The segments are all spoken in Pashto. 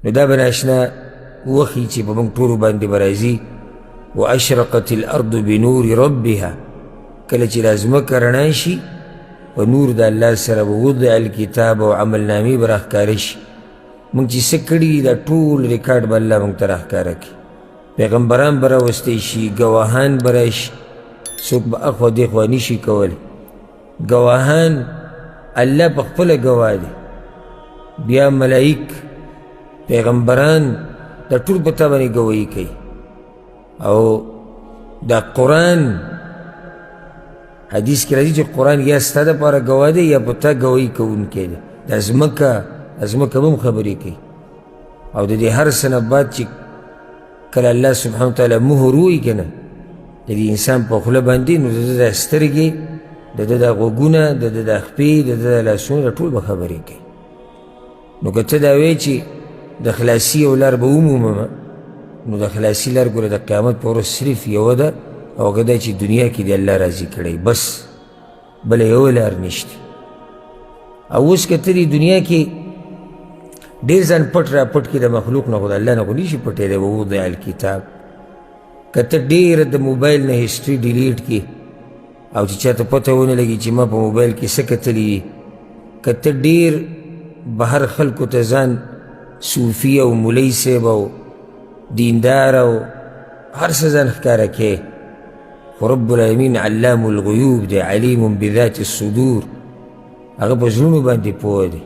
نو دا به ناشنا وښي چې په موږ ټولو باندې به راځي. واشرقت الارض بنور ربها، کله چې دا ځمکه رڼا شي په نور د الله سره به وضع الکتاب او عملنامې به راښکاره شي. موږ چې څه کړي دي دا ټول ریکارډ به الله موږ ته راښکاره کړي. پیغمبران به راوستی شي، ګواهان به راشي، څوک به اخوا دېخوا نشي کولی. ګواهان الله په خپله ګواه دی، بیا ملایک، پیغمبران، دا ټول په تا باندې ګواهي کوي. او دا قرآن حدیث کې راځي چې قرآن یا ستا دپاره ګواه دی یا په تا ګواهي کوونکی دی. دا ځمکه، دا ځمکه به هم خبرې کوي. او د دې هر څه نه بعد چې کله الله سبحانه وتعالی مهر ووایي که نه د دې انسان په خوله باندې، نو د ده دا سترګې، د ده دا غوږونه، د ده دا خپې، د ده دا لاسونه، دا ټول به خبرې کوي. نو که ته دا وایې چې د خلاصي یو لار به ومومم، نو د خلاصي لار ګوره د قیامت په ورځ صرف یوه ده، او هغه دا چې دنیا کې دې الله راضي کړی، بس بله یوه لار نشته. او اوس که ته دې دنیا کې ډېر ځان پټ را پټ کړې د مخلوق نه، خو د الله نه خو نشي پټېدی. ووضع الکتاب، که ته ډېره د موبایل نه هسټري ډیلیټ کړې او چې چاته پته ونه لګي چې ما په موبایل کې څه کتلي دي، که ته ډېر بهر خلکو ته ځان صوفي او مولوي صاحب او دیندار او هر څه ځان ښکاره کړې، خو رب العالمین علام الغیوب دی، علیم بذات الصدور، هغه په زړونو باندې پوه دی،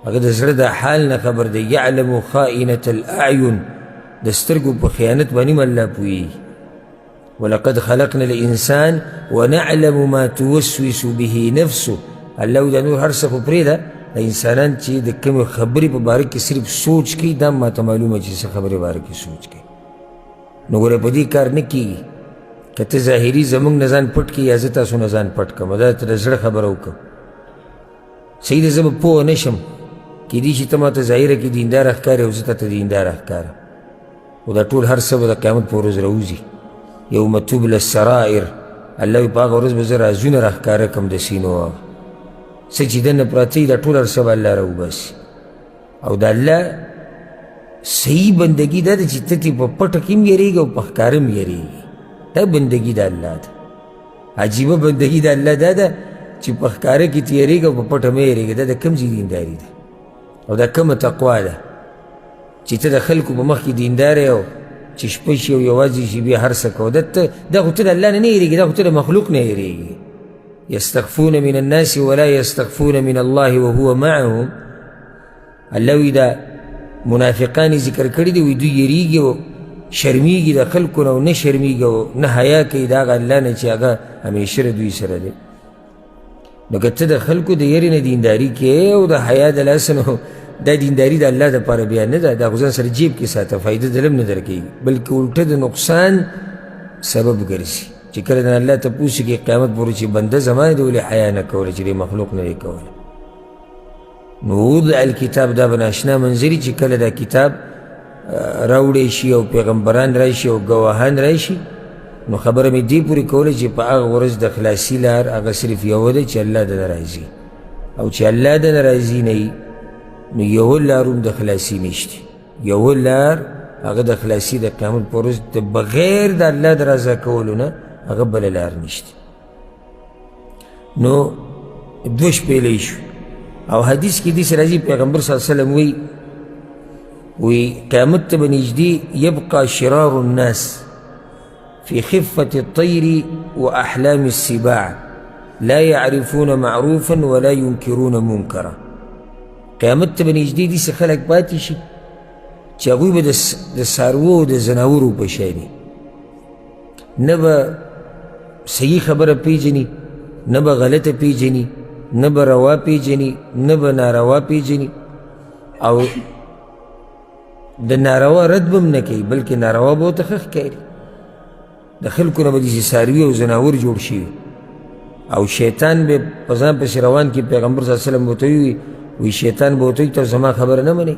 هغه د زړه د حال نه خبر دی. یعلم خائنة الاعین، د سترګو په خیانت باندې هم الله پوهېږي. ولقد خلقنا الانسان ونعلم ما توسوس به نفسه، الله دا نور هر څه خو پرېږده، د انسانان چې د کومې خبرې په باره کې صرف سوچ کوي، دا ماته معلومه چې څه خبرې باره کې سوچ کوي. نو ګوره په دې کار نه کېږي که ته ظاهري زموږ نه ځان پټ کړې یا زه تاسو نه ځان پټ کړم، دا ته د زړه خبره وکړم. صحیح ده، زه به پوه نه شم، کیدای شي ته ماته ظاهره کې دینداره ښکارې او زه تا ته دینداره ښکارم، خو دا ټول هر څه به د قیامت په ورځ راوځي. یوم تبلی السرائر، الله وایي په هغه ورځ به زه رازونه راښکاره کړم د سینو، هغه څه چې دننه پراته دي دا ټول هر څه به الله راوباسي. او د الله صحیح بندګي دا ده چې ته ترې په پټه کې هم یېرېږي او په ښکاره هم یېرېږي. دا بندګي د الله ده. عجیبه بندګي د الله دا ده چې په ښکاره کې ترې یېرېږي او په پټه مه یېرېږي. دا د کوم ځای دینداري ده او دا کومه تقوا ده چې ته د خلکو په مخ کې دیندار یې او چې شپه شي او یوازې شي بیا هر څه کوه. دا خو ته د الله نه نه یېرېږي، دا خو ته د مخلوق نه یېرېږي. یستخفون من الناس ولا یستخفون من الله وهو معهم، الله وایي دا منافقان یې ذکر کړي دي، وایي دوی یېرېږي او شرمیږي د خلکو نه او نه شرمیږي او نه حیا کوي د هغه الله نه چې هغه همیشه له دوی سره دی. نو که ته د خلکو د یرې نه دینداري کوې او د حیا د لاسه، نو دا دینداري د الله دپاره بیا نه ده، دا خو ځان سره جیب کې ساته، فایده دله هم نه درکوي، بلکې الټه د نقصان سبب ګرځي. چې کله د الله تپوس وکړي قیامت پورې چې بنده زما دی ولې حیا نه کوله چې دې مخلوق نه دی کوله. نو وضع الکتاب، دا به ناشنا منظري چې کله دا کتاب راوړی شي او پیغمبران راشي او ګواهان راشي، نو خبره مې دې پورې کوله چې په هغه ورځ د خلاصي لار هغه صرف یوه ده چې الله د نه راضي، او چې الله د نه راضي نه وي نو یوه لار هم د خلاصي نشته. یوه لار هغه د خلاصي د قیامت په ورځ د بغیر د الله د رضا کولو نه هغه بله لار نشته. نو دوه شپېلۍ شو. او حدیث کې داسې راځي پیغمبر صلی الله علیه وسلم وایي، وی قیامت ته به نږدې یبقى شرار الناس في خفة الطير وأحلام السباع لا يعرفون معروفا ولا ينكرون منكرا. قیامت ته به نږدې داسې خلک پاتې شي چې هغوی به د څاروو او د ځناورو په شان، نه به صحیح خبره پیژني، نه به غلطه پیژني، نه به روا پیژني، نه به ناروا پیژني، او د ناروا رد به هم نه کوي، بلکې ناروا به ورته ښه ښکاري. د خلکو نه به داسې څاروي او ځناور جوړ شوي او شیطان به په ځان پسې روان کړي. پیغمبر صلی الله علیه وسلم ورته ووایي، وایي شیطان به ورته وایي ته زما خبره نه منې،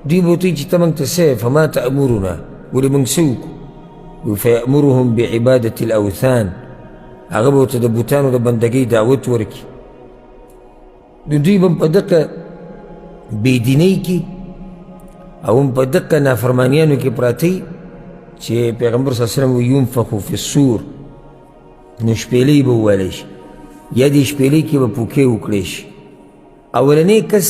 دوی به ورته وایي چې ته موږ ته څه یې، فما تأمرنا، ولې موږ څه وکړو؟ فیأمرهم بعبادة الاوثان، هغه به ورته د بتانو د بندګۍ دعوت ورکړي. نو دوی به په دغه بېدینۍ کې او هم په دقه نافرمانیانو کې پراته وي چې پیغمبر صلی الله علیه وسلم وایي ینفخ فی الصور، نو شپېلۍ به ووهلی شي یا دې شپېلۍ کې به پوکې وکړی شي. اولنی کس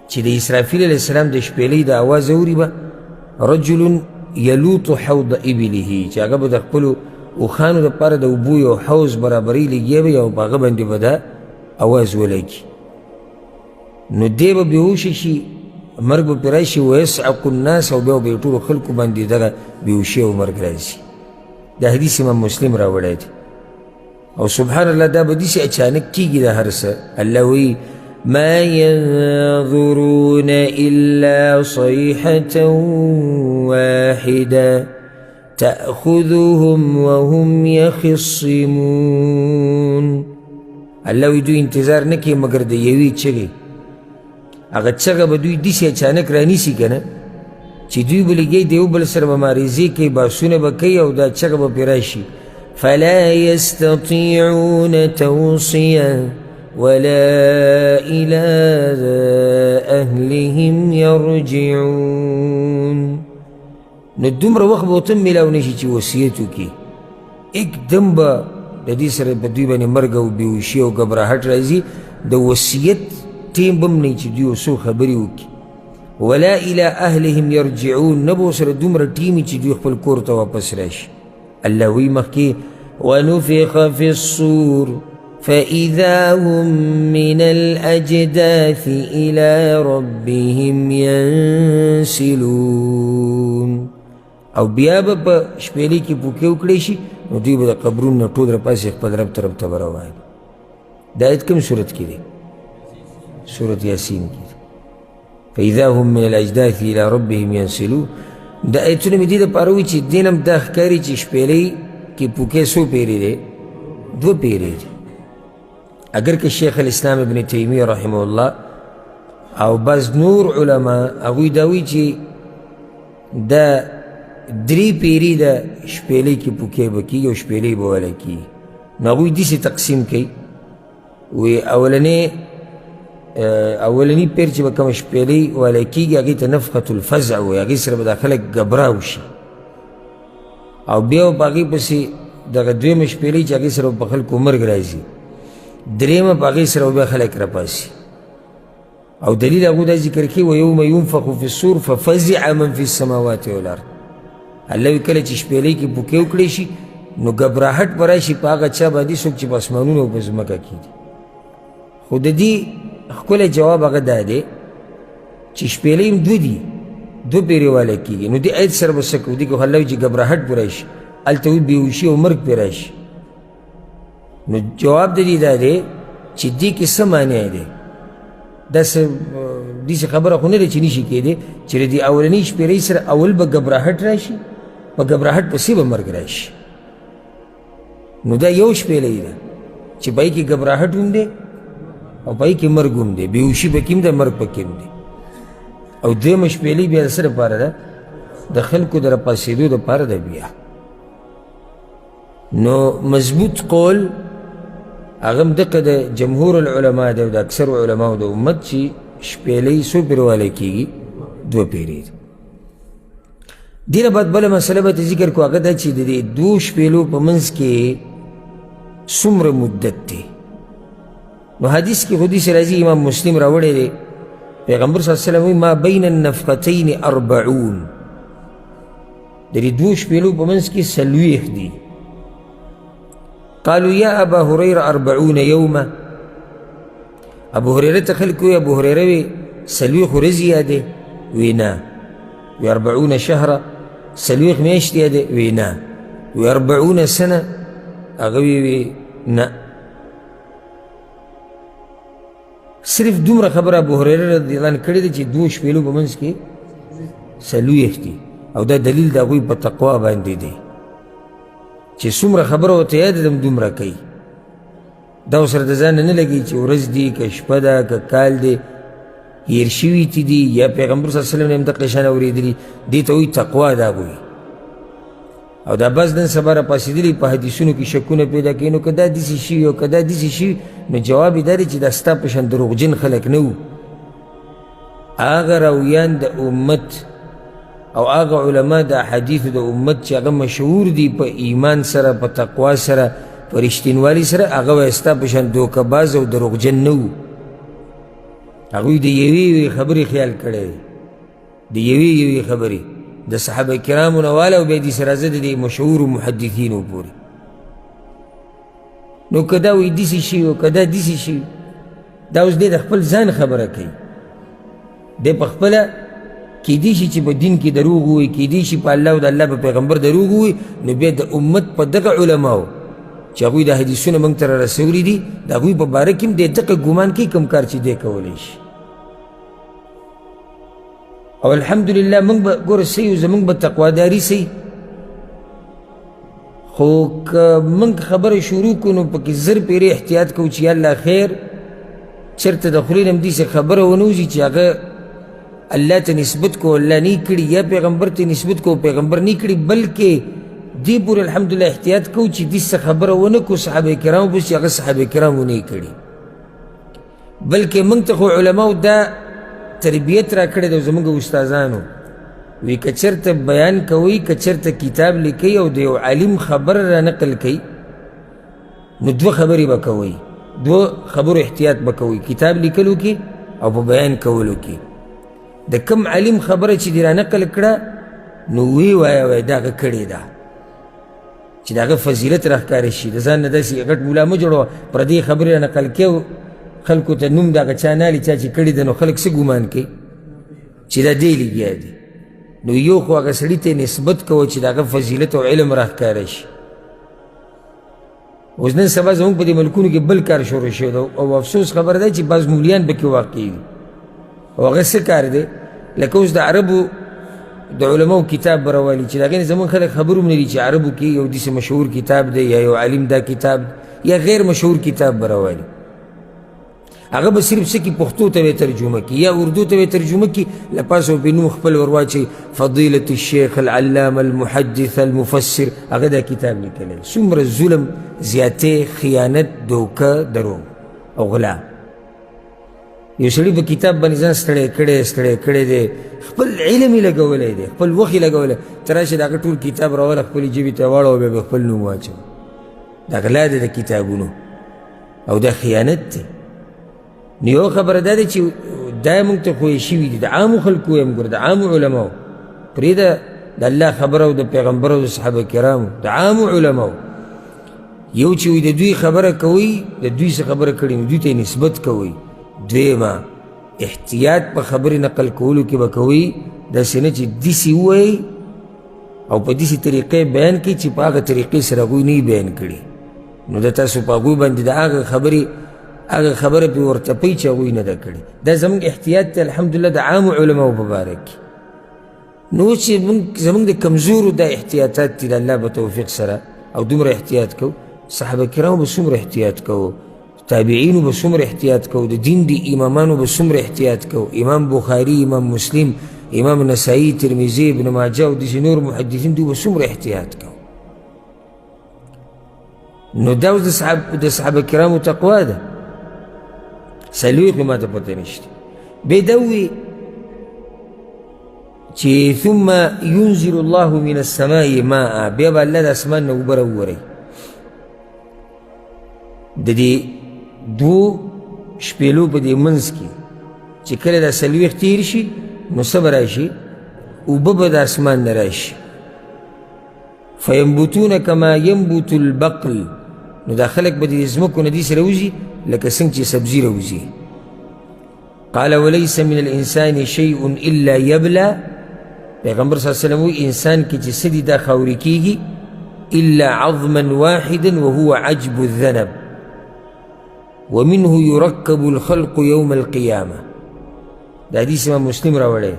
چې د اسرافیل علیه السلام د شپېلۍ د اواز اوري به رجل یلوط حوض ابله، چې هغه به د خپلو اوښانو دپاره د اوبو یو حوض برابرۍ لګیا وي او په هغه باندې به دا اواز ولګي، نو دی به بېهوښه شي، مرګ به پرې راشي، ویصعق الناس، او بیا به یې ټولو خلکو باندې دغه بېهوښي او مرګ راځي. دا حدیث امام مسلم راوړی دی. او سبحان الله دا به داسې اچانک کېږي دا هر څه. الله وایي ما ينظرون إلا صيحة واحدة تأخذهم وهم يخصمون. الله وایي دوی انتظار نه کوي مګر د یوې چغې، هغه چغه به دوی داسې اچانک رانیسي که نه چې دوی به لګیا د یو بل سره به معرضې کوي، بحثونه به کوي او دا چغه به پرې راشي. فلا يستطيعون توصية ولا إلى أهلهم يرجعون. نو دومره وخت به ورته هم میلاو نه شي چې وصیت وکړي، اکدم به د دې سره په دوی باندې مرګ او بېهوښي او ګبراهټ راځي. د وصیت ټیم به هم نه چې دوی څو خبرې وکړي. ولا إلى أهلهم يرجعون، نه به ورسره دومره ټیم چې دوی خپل کور ته واپس راشي. الله وایي مخکې ونفخ في الصور فإذا هم من الأجداث إلى ربهم ينسلون. او بیا به په شپېلۍ کې پوکې وکړی شي، نو دوی به د قبرونو نه ټول راپاڅي خپل رب طرف ته به روان. دا آیت کوم سورت کې دی؟ سورت یاسین کې دی. فإذا هم من الأجداث إلى ربهم ينسلون. دا آیتونه مې دې دپاره وي چې دې نه هم دا ښکاري چې شپېلۍ کې پوکې څو پیرې دی؟ دوه پیرې دی. اگر که شیخ الاسلام ابن تیمیه رحمه الله او بعض نور علما هغوی دا وایي چې دا درې پیرې د شپېلۍ کې پوکې به کېږي او شپېلۍ به وله کېږي، نو هغوی داسې تقسیم کوي، وی اولنی پیر چې به کومه شپېلۍ والا کېږي هغې ته نفخة الفزع وایي، هغې سره به دا خلک ګبراو شي، او بیا به په هغې پسې دغه دویمه شپېلۍ چې هغې سره به په خلکو مرګ راځي، درېیمه په هغې سره به بیا خلک راپاڅي. او دلیل هغو دا ذکر کوي ویوم ینفخ فی الصور ففزع من فی السماوات والارض. الله وایي کله چې شپېلۍ کې پوکې وکړی شي نو ګبراهټ به راشي په هغه چا باندې څوک چې په اسمانونو او په ځمکه کې دي. خو د دې ښکلی جواب هغه دا دی چې شپېلۍ هم دوه دي، دوه پیرې والا کېږي، نو دې آیت سره به څه کوو؟ دې کې خو الله وایي چې ګبراهټ به راشي، هلته وایي بېهوښي او مرګ پرې راشي. نو جواب د دې دا دی چې دې کې څه معنی دی؟ داسې داسې خبره خو نه ده چې نشي کېدی چې د دې اولنۍ شپېلۍ سره اول به ګبراهټ راشي، په ګبراهټ پسې به مرګ راشي. نو دا یو شپېلۍ ده چې په هغې کې ګبراهټ هم دی او په هغې کې مرګ هم دی، بېهوښي پکې هم ده، مرګ پکې هم دی. او دویمه شپېلۍ بیا د څه دپاره ده؟ د خلکو د راپاڅېدو دپاره ده. بیا نو مضبوط قول هغه هم دقه د جمهور العلماء دی او د اکثر علماو د امت چې شپېلۍ څو پېرې والی کېږي؟ دوه پېرې دي. دې نه بعد بله مسله به ذکر کړو، هغه دا چې د دې دوو شپېلو په منځ کې څومره مدت دی. نو حدیث کې خو داسې راځي، امام مسلم راوړی دی، پیغمبر صلی الله علیه وسلم وایي ما بین النفقتین اربعون، د دې دوو شپېلو په منځ کې 40 دي. قالوا یا ابا هریره 40 یوما، ابو هریره ته خلکو وایي، ابو هریره وی 40 ورځې یادې؟ وی نه. وی 40 شهره، 40 میاشتې یادې؟ وی نه. وی 40 سنه، هغه وی نه. صرف دومره خبره ابو هریره رضی الله عنه کړې ده چې دوو شپېلو په منځ کې 40 دي، او دا دلیل د هغوی په تقوا باندې دی چې څومره خبره ورته یاده ده دومره کوي. دا ورسره د ځانه نه لګي چې ورځ دي که شپه ده که کال دی، هېر شوي تې دي، یا پیغمبر صلی الله علیه وسلم نه هم دقه شان اورېدلي. دې ته وایي تقوا د هغوی. او دا بعض نن سبا راپاڅېدلي په حدیثونو کې شکونه پیدا کوي، نو که دا داسې شوي او که دا داسې شوي، نو جواب یې دا دی چې دا ستا په شان دروغجن خلک نه وو. هغه راویان د امت او هغه علما د احادیثو د امت چې هغه مشهور دي په ایمان سره، په تقوا سره، په رښتینوالي سره، هغه وایي ستا په شان دوکه باز او دروغجن نه وو. هغوی د یوې یوې خبرې خیال کړی دی، د یوې یوې خبرې د صحابه کرامو نه واله او بیا دې سره راځه د دې مشهورو محدثینو پورې. نو که دا وایي داسې شي او که دا داسې شي، دا اوس دی د خپل ځان خبره کوي. دی په خپله کیدی شي چې په دین کې دروغ ووایي، کیدی شي په الله او د الله په پیغمبر دروغ ووایي، نو بیا د امت په دغه علماو چې هغوی د حدیثونه موږ ته رارسولي دي، د هغوی په باره کې هم دی دغه ګمان کوي کوم کار چې دی کولی شي. او الحمدلله موږ به ګوره څه یو، زموږ به تقواداري څه، خو که موږ خبره شروع کړو نو پکې زر پېرې احتیاط کوو چې الله خیر چېرته د خولې نه هم داسې خبره ونه وځي چې هغه الله ته نسبت کو الله نه کړي، یا پیغمبر ته نسبت کو پیغمبر نه کړي، بلکې دې پورې الحمدلله احتیاط کوو چې داسې خبره ونه کړو صحابه کرامو پسې چې هغه صحابه کرامو نه کړي. بلکې موږ ته خو علماو دا تربیت را کړی دی زموږ استادانو، وی که چېرته بیان کوئ، که چېرته کتاب لیکئ او د یو عالم خبره را نقل کوئ، نو دوه خبرې به کوئ، دوه خبرو احتیاط به کوئ، کتاب لیکلو کې او په بیان کولو کې. د کم عالم خبره چې دې را نقل کړه نو ویې وایه، وایه دا هغه کړې ده، چې د هغه فضیلت راښکاره شي. د ځان نه داسې غټ ملا مه جوړوه، پردې خبرې را نقل کوې او خلکو ته نوم د هغه چا نه اخلي چا چې کړې ده، نو خلک څه ګمان کوي چې دا دی لګیا دی. نو یو خو هغه سړي ته نسبت کوه چې د هغه فضیلت او علم راښکاره شي. اوس نن سبا زموږ په دې ملکونو کې بل کار شروع شوی دی، او افسوس خبره ده چې بعض مولیان پکې واقع دي. او هغه څه کار دی؟ لکه اوس د عربو د علماو کتاب به راوالي چې د هغې نه زموږ خلک خبر هم نه دي چې عربو کې یو داسې مشهور کتاب دی یا یو عالم دا کتاب یا غیر مشهور کتاب به راوالي، هغه به صرف څه کې پښتو ته به ترجمه کړي یا اردو ته به ترجمه کړي، له پاسه به نوم خپل ورواچوي، فضیلة الشیخ العلامه المحدث المفسر، هغه دا کتاب لیکلی. څومره ظلم، زیاتی، خیانت، دوکه، دروغ او غلا. یو سړي په کتاب باندې ځان ستړی کړی ستړی کړی دی، خپل علم یې لګولی دی، خپل وخت یې لګولی، ته راشه د هغه ټول کتاب راوله خپلې ژبې ته واړوه او بیا به خپل نوم واچوه. دا غلا ده د کتابونو او دا خیانت دی. نو یوه خبره دا ده چې دا موږ ته ښویې شوي دي، د عامو خلکو وایم، ګوره د عامو علماو، پرېږده د الله خبره او د پیغمبر او د صحابه کرامو، د عامو علماو یو چې وایي د دوی خبره کوئ، د دوی څه خبره کړې نو دوی ته یې نسبت کوئ. دویمه احتیاط په خبرې نقل کولو کې به کوئ، داسې نه چې داسې ووایئ او په داسې طریقې بیان کړئ چې په هغه طریقې سره هغوی نه بیان کړي، نو د تاسو په هغوی باندې د هغه خبرې هغه خبره پرې ورتپئ چې هغوی نه ده کړې. دا زموږ احتیاط دی الحمدلله د عامو علماو په باره کې. نو چې زموږ د کمزورو دا احتیاطات دي د الله په توفیق سره، او دومره احتیاط کوو. صحابه کرامو به څومره احتیاط کوو، تابعینو به څومره احتیاط کوو، د دین د امامانو به څومره احتیاط کوو، امام بخاري، امام مسلم، امام نسائی، ترمذي، ابن ماجه او داسې نور محدثین دوی به څومره احتیاط کوو. نو دا اوس د صحابه کرامو تقوا ده. 40 ما ته پته نشته. بیا دا ووایي چې ثم ينزل الله من السماء ماء، بیا به الله د اسمان نه اوبه راووروي. د دې دوو شپېلو په دې منځ کې چې کله دا 40 تېر شي نو څه به راشي؟ اوبه به د اسمان نه راشي. فینبتون کما ینبت البقل، نو دا خلک به د دې ځمکو نه داسې راوځي لکه څنګه چې سبزي راوځي. قال وليس من الانسان شيء الا يبلى، پیغمبر صلی الله علیه وسلم وایي انسان کې چې څه دي دا خاورې کېږي، الا عظما واحدا وهو عجب الذنب ومنه يركب الخلق يوم القيامة. دا حدیث امام مسلم راوړی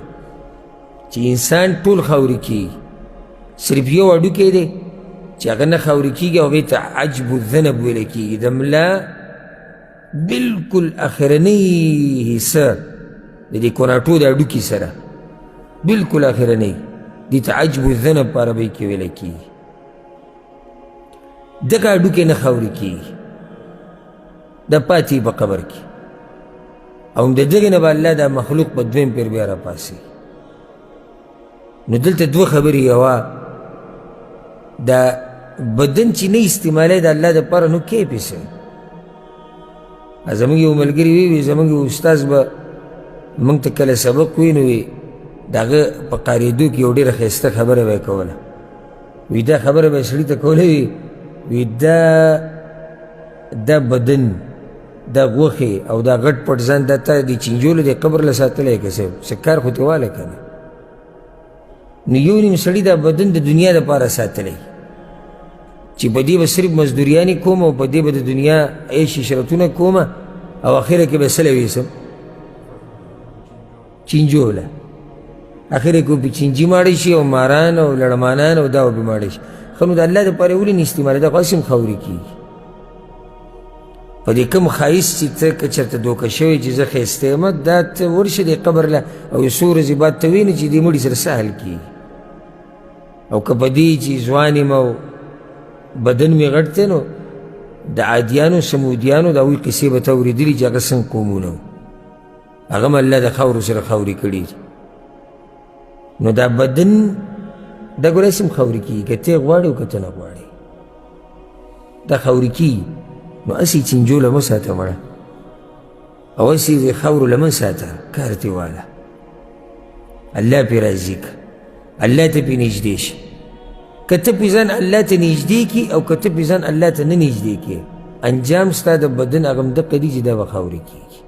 چې انسان ټول خاورې کېږي، صرف یو هډوکی دی چې هغه نه خاورې کېږي، هغې ته عجب الذنب ویل کېږي. د ملا بالکل اخرنۍ حصه د دې کوناټو د هډوکي سره بالکل اخرنۍ، دې ته عجب الذنب په عربۍ کې ویل کېږي. دغه هډوکی نه خاورې کېږي، دا پاتې په قبر کې. او هم د دغې نه به الله دا مخلوق په دویم پیر بیا راپاڅوي. نو دلته دوه خبرې، یوه دا بدن چې نه استعمالی د الله دپاره نو کې پې څه. زموږ یو ملګري وی وي، زموږ یو استاد به موږ ته کله سبق وي نو وي د هغه په قارېدو کې یو ډېره ښایسته خبره به یې کوله. وی دا خبره به یې سړي ته کوله، وي وی دا دا بدن دا غوښې او دا غټ پټ ځان دا تا د چینجولو د قبر له ساتلی که څه څه کار خو ترې واله که نه. نو یو نیم سړي دا بدن د دنیا دپاره ساتلی چې په دې به صرف مزدوریانې کوم او په دې به د دنیا عیش عشرتونه کوم او اخره کې به څه لویسم چینجوله، اخره کې په چینجي ماړه شي او ماران او لړمانان او دا به ماړه شي. ښه نو د الله دپاره یې ولې نه استعمالوي؟ دا خو هسې هم خاورې کېږي. په دې کوم ښایست چې ته که چېرته دوکه شوی چې زه ښایسته یم، دا ته ورشې دې قبر له او یو څو ورځې بعد ته وینې چې دې مړي سره څه حال کېږي. او که په دې چې ځوان یم او بدن مې غټ دی نو د عادیانو سمودیانو د هغوی قصې به ته اورېدلي چې هغه څنګه قومونه وو، هغه هم الله د خاورو سره خاورې کړي دي. نو دا بدن دا ګوره هسې هم خاورې کېږي، که ته یې غواړې او که ته نه غواړې دا خاورې کېږي. نو هسې چینجو له مه ساته مړه، او هسې د خاورو له مه ساته، کار ترې واله، الله پرې راضي که، الله ته پرې نږدې شي. که ته پرې ځان الله ته نږدې کړي او که ته پرې ځان الله ته نه نږدې کړې، انجام ستا د بدن هغه همدقه دي چې دا به خاورې کېږي.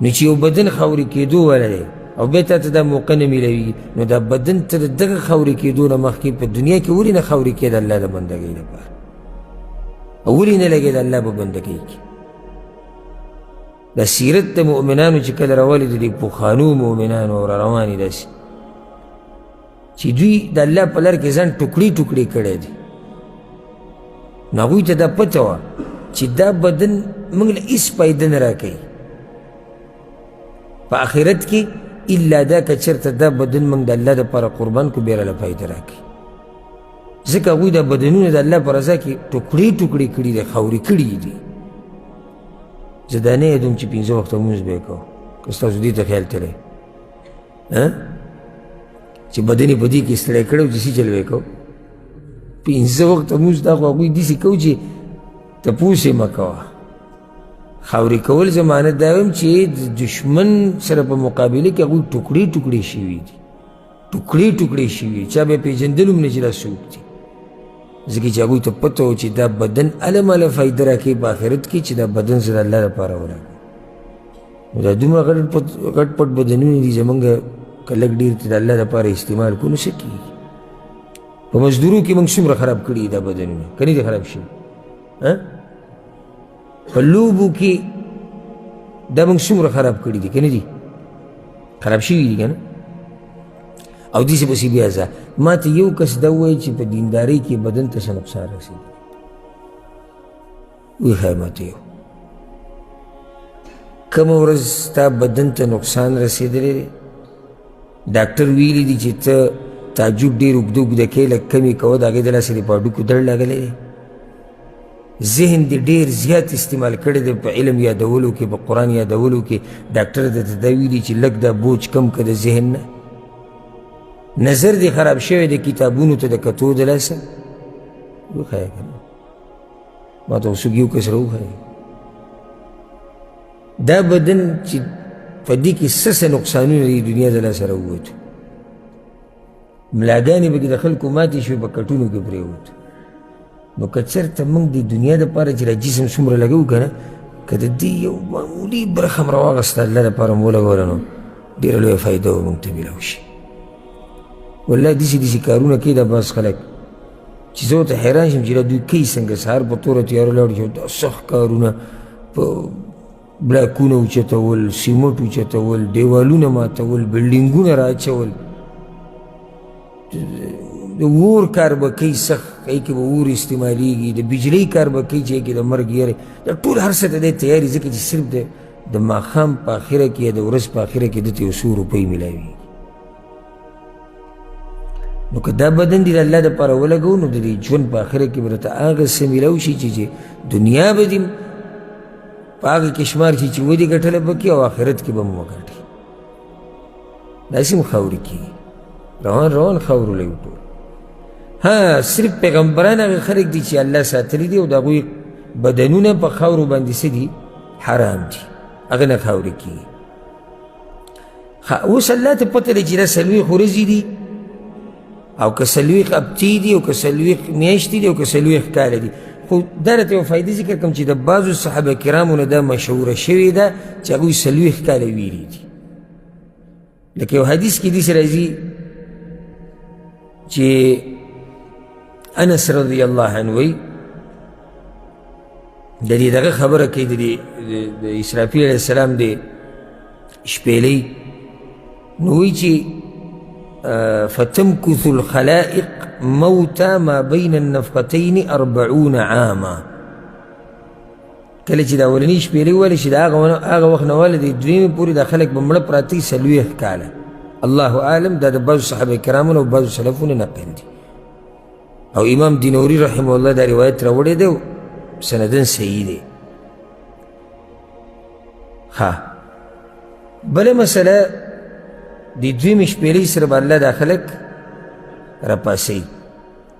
نو چې یو بدن خاورې کېدو والا دی او بیا تا ته دا موقع نه میلاویږي، نو دا بدن ته د دغه خاورې کېدو نه مخکې په دنیا کې ولې نه خاورې کېده د الله د بندګۍ لپاره، او ولې نه لګېده الله په بندګۍ کې؟ دا سیرت د مؤمنانو چې کله راولي د دې پخوانو مؤمنانو او را روانې داسې چې دوی د الله په لار کې ځان ټوکړې ټوکړې کړی دی، نو هغوی ته دا پته وه چې دا بدن موږ له هېڅ فایده نه راکوي په آخرت کې، الا دا که چېرته دا بدن موږ د الله دپاره قربان کړو بیا راله فایده راکوي. ځکه هغوی دا بدنونه د الله په رضا کې ټوکړې ټوکړې کړي دي، خاورې کړي دي. زه دا نه یادوم چې پنځه وخته لمونځ به یې کوو، که ستاسو دې ته خیال تللی چې بدن یې په دې کې ستړی کړی و چې څه چل به یې کوو. پنځه وخته لمونځ دا خو هغوی داسې کوو چې تپوس یې مه کوه. خاورې کول زمانه دا وایم چې د دښمن سره په مقابله کې هغوی ټوکړې ټوکړې شوي دي، ټوکړې ټوکړې شوي، چا به یې پېژندل هم نه چې دا څوک دي، ځکه چې هغوی ته پته وه چې دا بدن هله ماله فایده راکوي په آخرت کې چې دا بدن زه د الله لپاره ولګوم. نو دا دومره غټ پټ بدنونه دي زمونږ، که لږ ډېر ته د الله لپاره استعمال کړو نو څه کېږي؟ په مزدورو کې موږ څومره خراب کړي دا بدنونه، که نه دي خراب شوي؟ په لوبو کې دا موږ څومره خراب کړي دي، که نه دي خراب شوي دي که نه؟ او داسې پسې بیا ځه. ما ته یو کس دا ووایي چې په دیندارۍ کې بدن ته څه نقصان رسېدلی، وښایه ما ته یو کومه ورځ ستا بدن ته نقصان رسېدلی دی، ډاکټر ویلي دي چې ته تاجود ډېر اوږده اوږده کوې، لږ کم یې کوه، د هغې د لاسه دې په هډوکو درد لګلی دی، ذهن دې ډېر زیات استعمال کړی دی په علم یادولو کې، په قرآن یادولو کې، ډاکټر درته دا ویلي چې لږ دا بوج کم که د ذهن نه، نظر دې خراب شوی دی کتابونو ته د کتو د لاسه، وښایه که نه ما ته څوک یو کس راوښایي دا بدن چې په دې کې څه څه نقصانونه دي دنیا د لاسه راووتو، ملاګانې پکې د خلکو ماتې شوې، په کټونو کې پرېوتو. نو که چېرته موږ د دنیا دپاره چې دا جسم څومره لګوو که نه، که د دې یو معمولي برخه هم راواخیسته الله دپاره مو ولګوله نو ډېره لویه فایده به موږ ته میلاو شي. والله داسې داسې کارونه کوي دا بعض خلک چې زه ورته حیران شم چې دا دوی کوي څنګه، سهار په توره تیاره لاړ شي، دا سخت کارونه په بلاکونه اوچتول، سیمټ اوچتول، دیوالونه ماتول، بلډینګونه راچول، د اور کار به کوي سخت، هغې کې به اور استعمالیږي، د بجلۍ کار به کوي چې هغې کې د مرګ یرې، دا ټول هر څه ته دی تیاري، ځکه چې صرف د ماښام په اخره کې یا د ورځ په اخره کې ده ته یو څو روپۍ میلاویږي. نو که دا بدن دې د الله دپاره ولګوو نو د دې ژوند په اخره کې به درته هغه څه میلاو شي چې دنیا به دې په په هغه کې شمار شي چې ودې ګټله پکې او آخرت کې به هم وګټي. داسې هم خاورې کېږي، روان روان خاورو له یو ټول. ها، صرف پیغمبران هغه خلک دي چې الله ساتلي دي او د هغوی بدنونه په خاورو باندې څه دي؟ حرام دي، هغه نه خاورې کېږي. اوس الله ته پته ده چې دا 40 ورځې دي او که 40 هفتې دي او که 40 میاشتې دي او که 40 کاله دي. خو دا راته یوه فایده ذکر کوم چې د بعضو صحابه کرامو نه دا مشهوره شوې ده چې هغوی 40 کاله ویلي دي. لکه یو حدیث کې داسې راځي چې انس رضی الله عنه وایي د دې دغه خبره کوي، د دې د اسرافیل علیه السلام د شپېلۍ، نو وایي چې فتمکث الخلائق موتا ما بین النفقتین 40 عاما. کله چې د اولنۍ شپېلۍ وویله چې د هغه وخت نه واله د دویمې پورې دا خلک به مړه پراته وي 40 کاله. الله اعلم، دا د بعضو صحابه کرامو نه او بعضو سلفو نه نقل دي. او امام دینوري رحمه الله دا روایت راوړی دی، سنداً صحیح دی. ښه، بله مسله د دویمې شپېلۍ سره به الله دا خلک راپاسوي.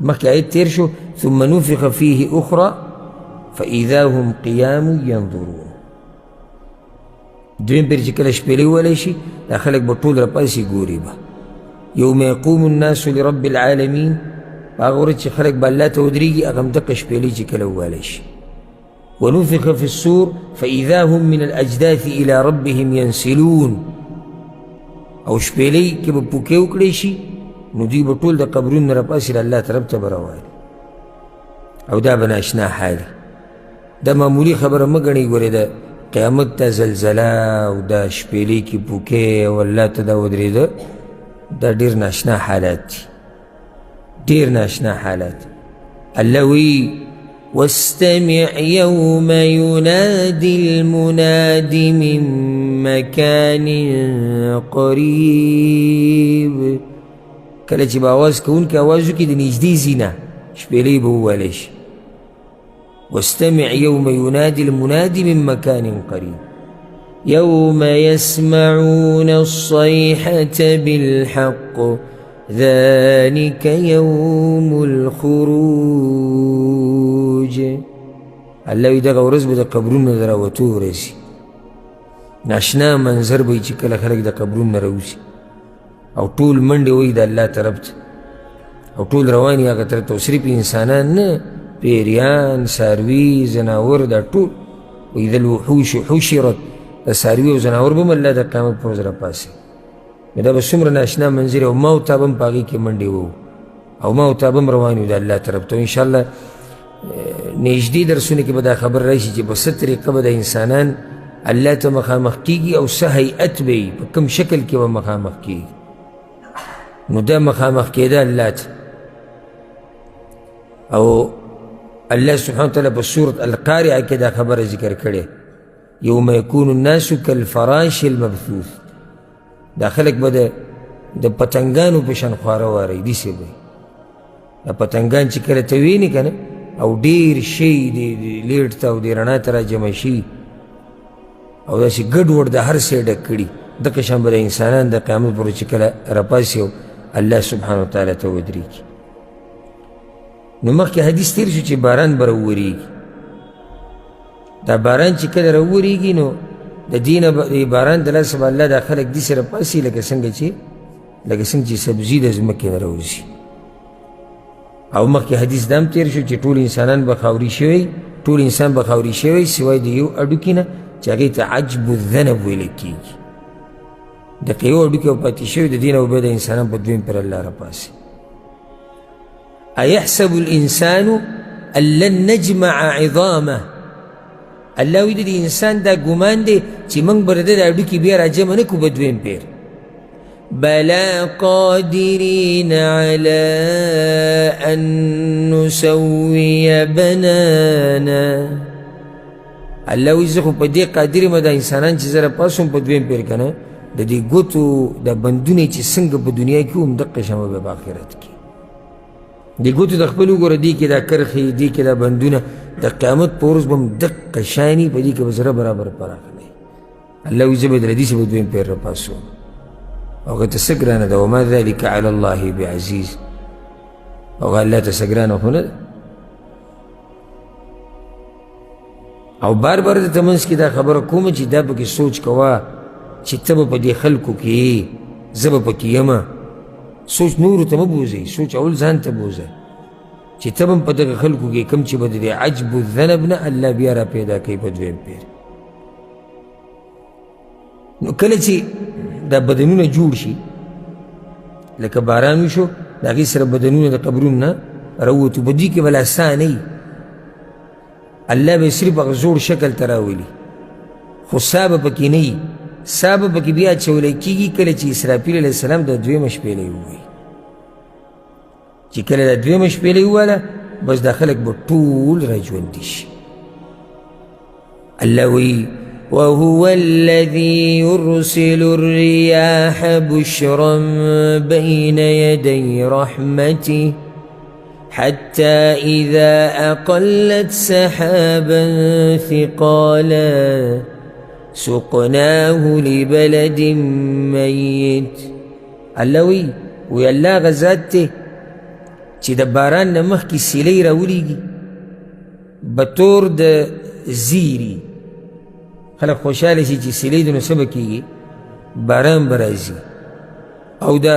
مخکې آیت تیر شو، ثم نفخ فيه اخرى فاذا هم قیام ينظرون. دویم پیر چې کله شپېلۍ وویلی شي دا خلک به ټول راپاسي ګوري به. یوم یقوم الناس لرب العالمین، په هغه ورځ چې خلک به الله ته ودرېږي هغه هم دقه شپېلۍ چې کله وویلی شي. ونفخ في الصور فإذا هم من الأجداث إلى ربهم ينسلون. او شپېلۍ کې به پوکې وکړی شي نو دوی به ټول د قبرونو نه راپاڅي د الله طرف ته به روان، او دا به ناشنا حال. دا معمولي خبره مه ګڼئ، ګورې د قیامت ته زلزله او دا شپېلۍ کې پوکې او الله ته دا ودرېده، دا ډېر ناشنا حالات دي، ډېر ناشنا حالات. الله وایي واستمع يوم ينادي المناد من مكان قريب. کله چې به اواز کوونکی اواز وکړي د نږدې ځای نه شپېلۍ به وویلی شي. واستمع يوم ينادي المنادي من مكان قريب يوم يسمعون الصيحة بالحق ذلك يوم الخروج. الله وایي دغه ورځ به د قبرونو د راوتو ورځ وي. ناشنا منظر به وي چې کله خلک د قبرونو نه راوځي او ټول منډې وایي د الله طرف ته، او ټول روان یې هغه طرف ته، او صرف انسانان نه، پیریان، څاروي، ځناور، دا ټول. واذا الوحوش حشرت، د څاروي او ځناور به هم الله د قیامت پر ورځ راپاڅوي. نو دا به څومره ناشنا منظر، او ما او تا به هم په هغې کې منډې وو، او ما او تا به هم روان یو د الله طرف ته. انشاءالله نږدې درسونه کې به دا خبر راشي چې په څه طریقه به د انسانان الله ته مخامخ کېږي او څه هیئت به وي، په کوم شکل کې به مخامخ کېږي. نو دا مخامخ کېده الله ته، او الله سبحانه وتعالی په سورة القارعه کې دا خبره ذکر کړې، یوم یکون الناس کالفراش المبثوث. دا خلک به د پتنګانو په شان خواره واره وي، داسې به وي. دا پتنګان چې کله ته وینې که نه، او ډېر شی د لیټ ته او د رڼا ته راجمع شي او داسې ګډ وډ د هر څه ډک کړي، دغه شان به د انسانان د قیامت پر ورځ چې کله راپاڅي او الله سبحانه وتعالی ته ودرېږي. نو مخکې حدیث تېر شو چې باران به راوورېږي. دا باران چې کله راوورېږي نو د دې نه باران د لاسه به الله دا خلک داسې راپاڅي لکه څنګه چې سبزي د ځمکې نه راوځي. او مخکې حدیث دا هم تېر شو چې ټول انسانان به خاوري شوی، ټول انسان به خاوري شوی سوای د یو هډوکي نه چې هغې ته عجب الذنب ویل کېږي. دقه یو هډوکی به پاتې شوی، د دې نه به د انسانان په دویم پر الله راپاڅي. أيحسب الإنسان أن لن نجمع عظامه. الله وایي د دې انسان دا ګمان دی چې موږ به د ده د هډوکي بیا راجمع نه کړو په دویم پیر. بلا قادرین على أن نسوي بنانا. الله وایي زه خو په دې قادر یم دا انسانان چې زه راپاڅوم په دویم پیر که نه، د دې ګوتو دا بندونه چې څنګه په دنیا کې وو همدقه شان به په آخرت کې. د ګوتو د خپل وګوره، دې کې دا کرښې، دې کې دا بندونه، د قیامت په ورځ به هم دقه شاني په دې کې به زره برابر پراخه نه وي. الله وایي زه به درې داسې په دویم پېر راپاڅوم. هغه ته څه ګرانه ده؟ وما ذلک علی الله بعزیز. هغه الله ته څه ګرانه خو نه ده. او بار بار درته منځ کې دا خبره کوم چې دا پکې سوچ کوه چې ته به په دې خلکو کې، زه به پکې یم. سوچ نورو ته مه بوځئ، سوچ اول ځان ته بوځه چې ته به هم په دغه خلکو کې کوم چې به د دې عجب الذنب نه الله بیا را پیدا کوي په دویم پېر. نو کله چې دا بدنونه جوړ شي لکه باران وشو، د هغې سره بدنونه د قبرونو نه راووتو، په دوی کې به لا ساه نه وي، الله به یې صرف هغه زوړ شکل ته راولي، خو ساه به پکې نه وي. ساه به پکې بیا اچولی کېږي کله چې اسرافیل علیه السلام د دویمه شپېلۍ ووایي. چې کله دا دویمه شپېلۍ وواله، بس دا خلک به ټول راژوندي شي. الله وایي وهو الذي يرسل الرياح بشرا بين يدي رحمته حتى إذا أقلت سحابا ثقالا سقناه لبلد ميت. الله وایي وی الله هغه ذات دی چې د باران نه مخکې سیلۍ راولیږي بطور د زیري. خلک خوشحاله شي چې سیلۍ ده نو څه به کېږي؟ باران به راځي. او دا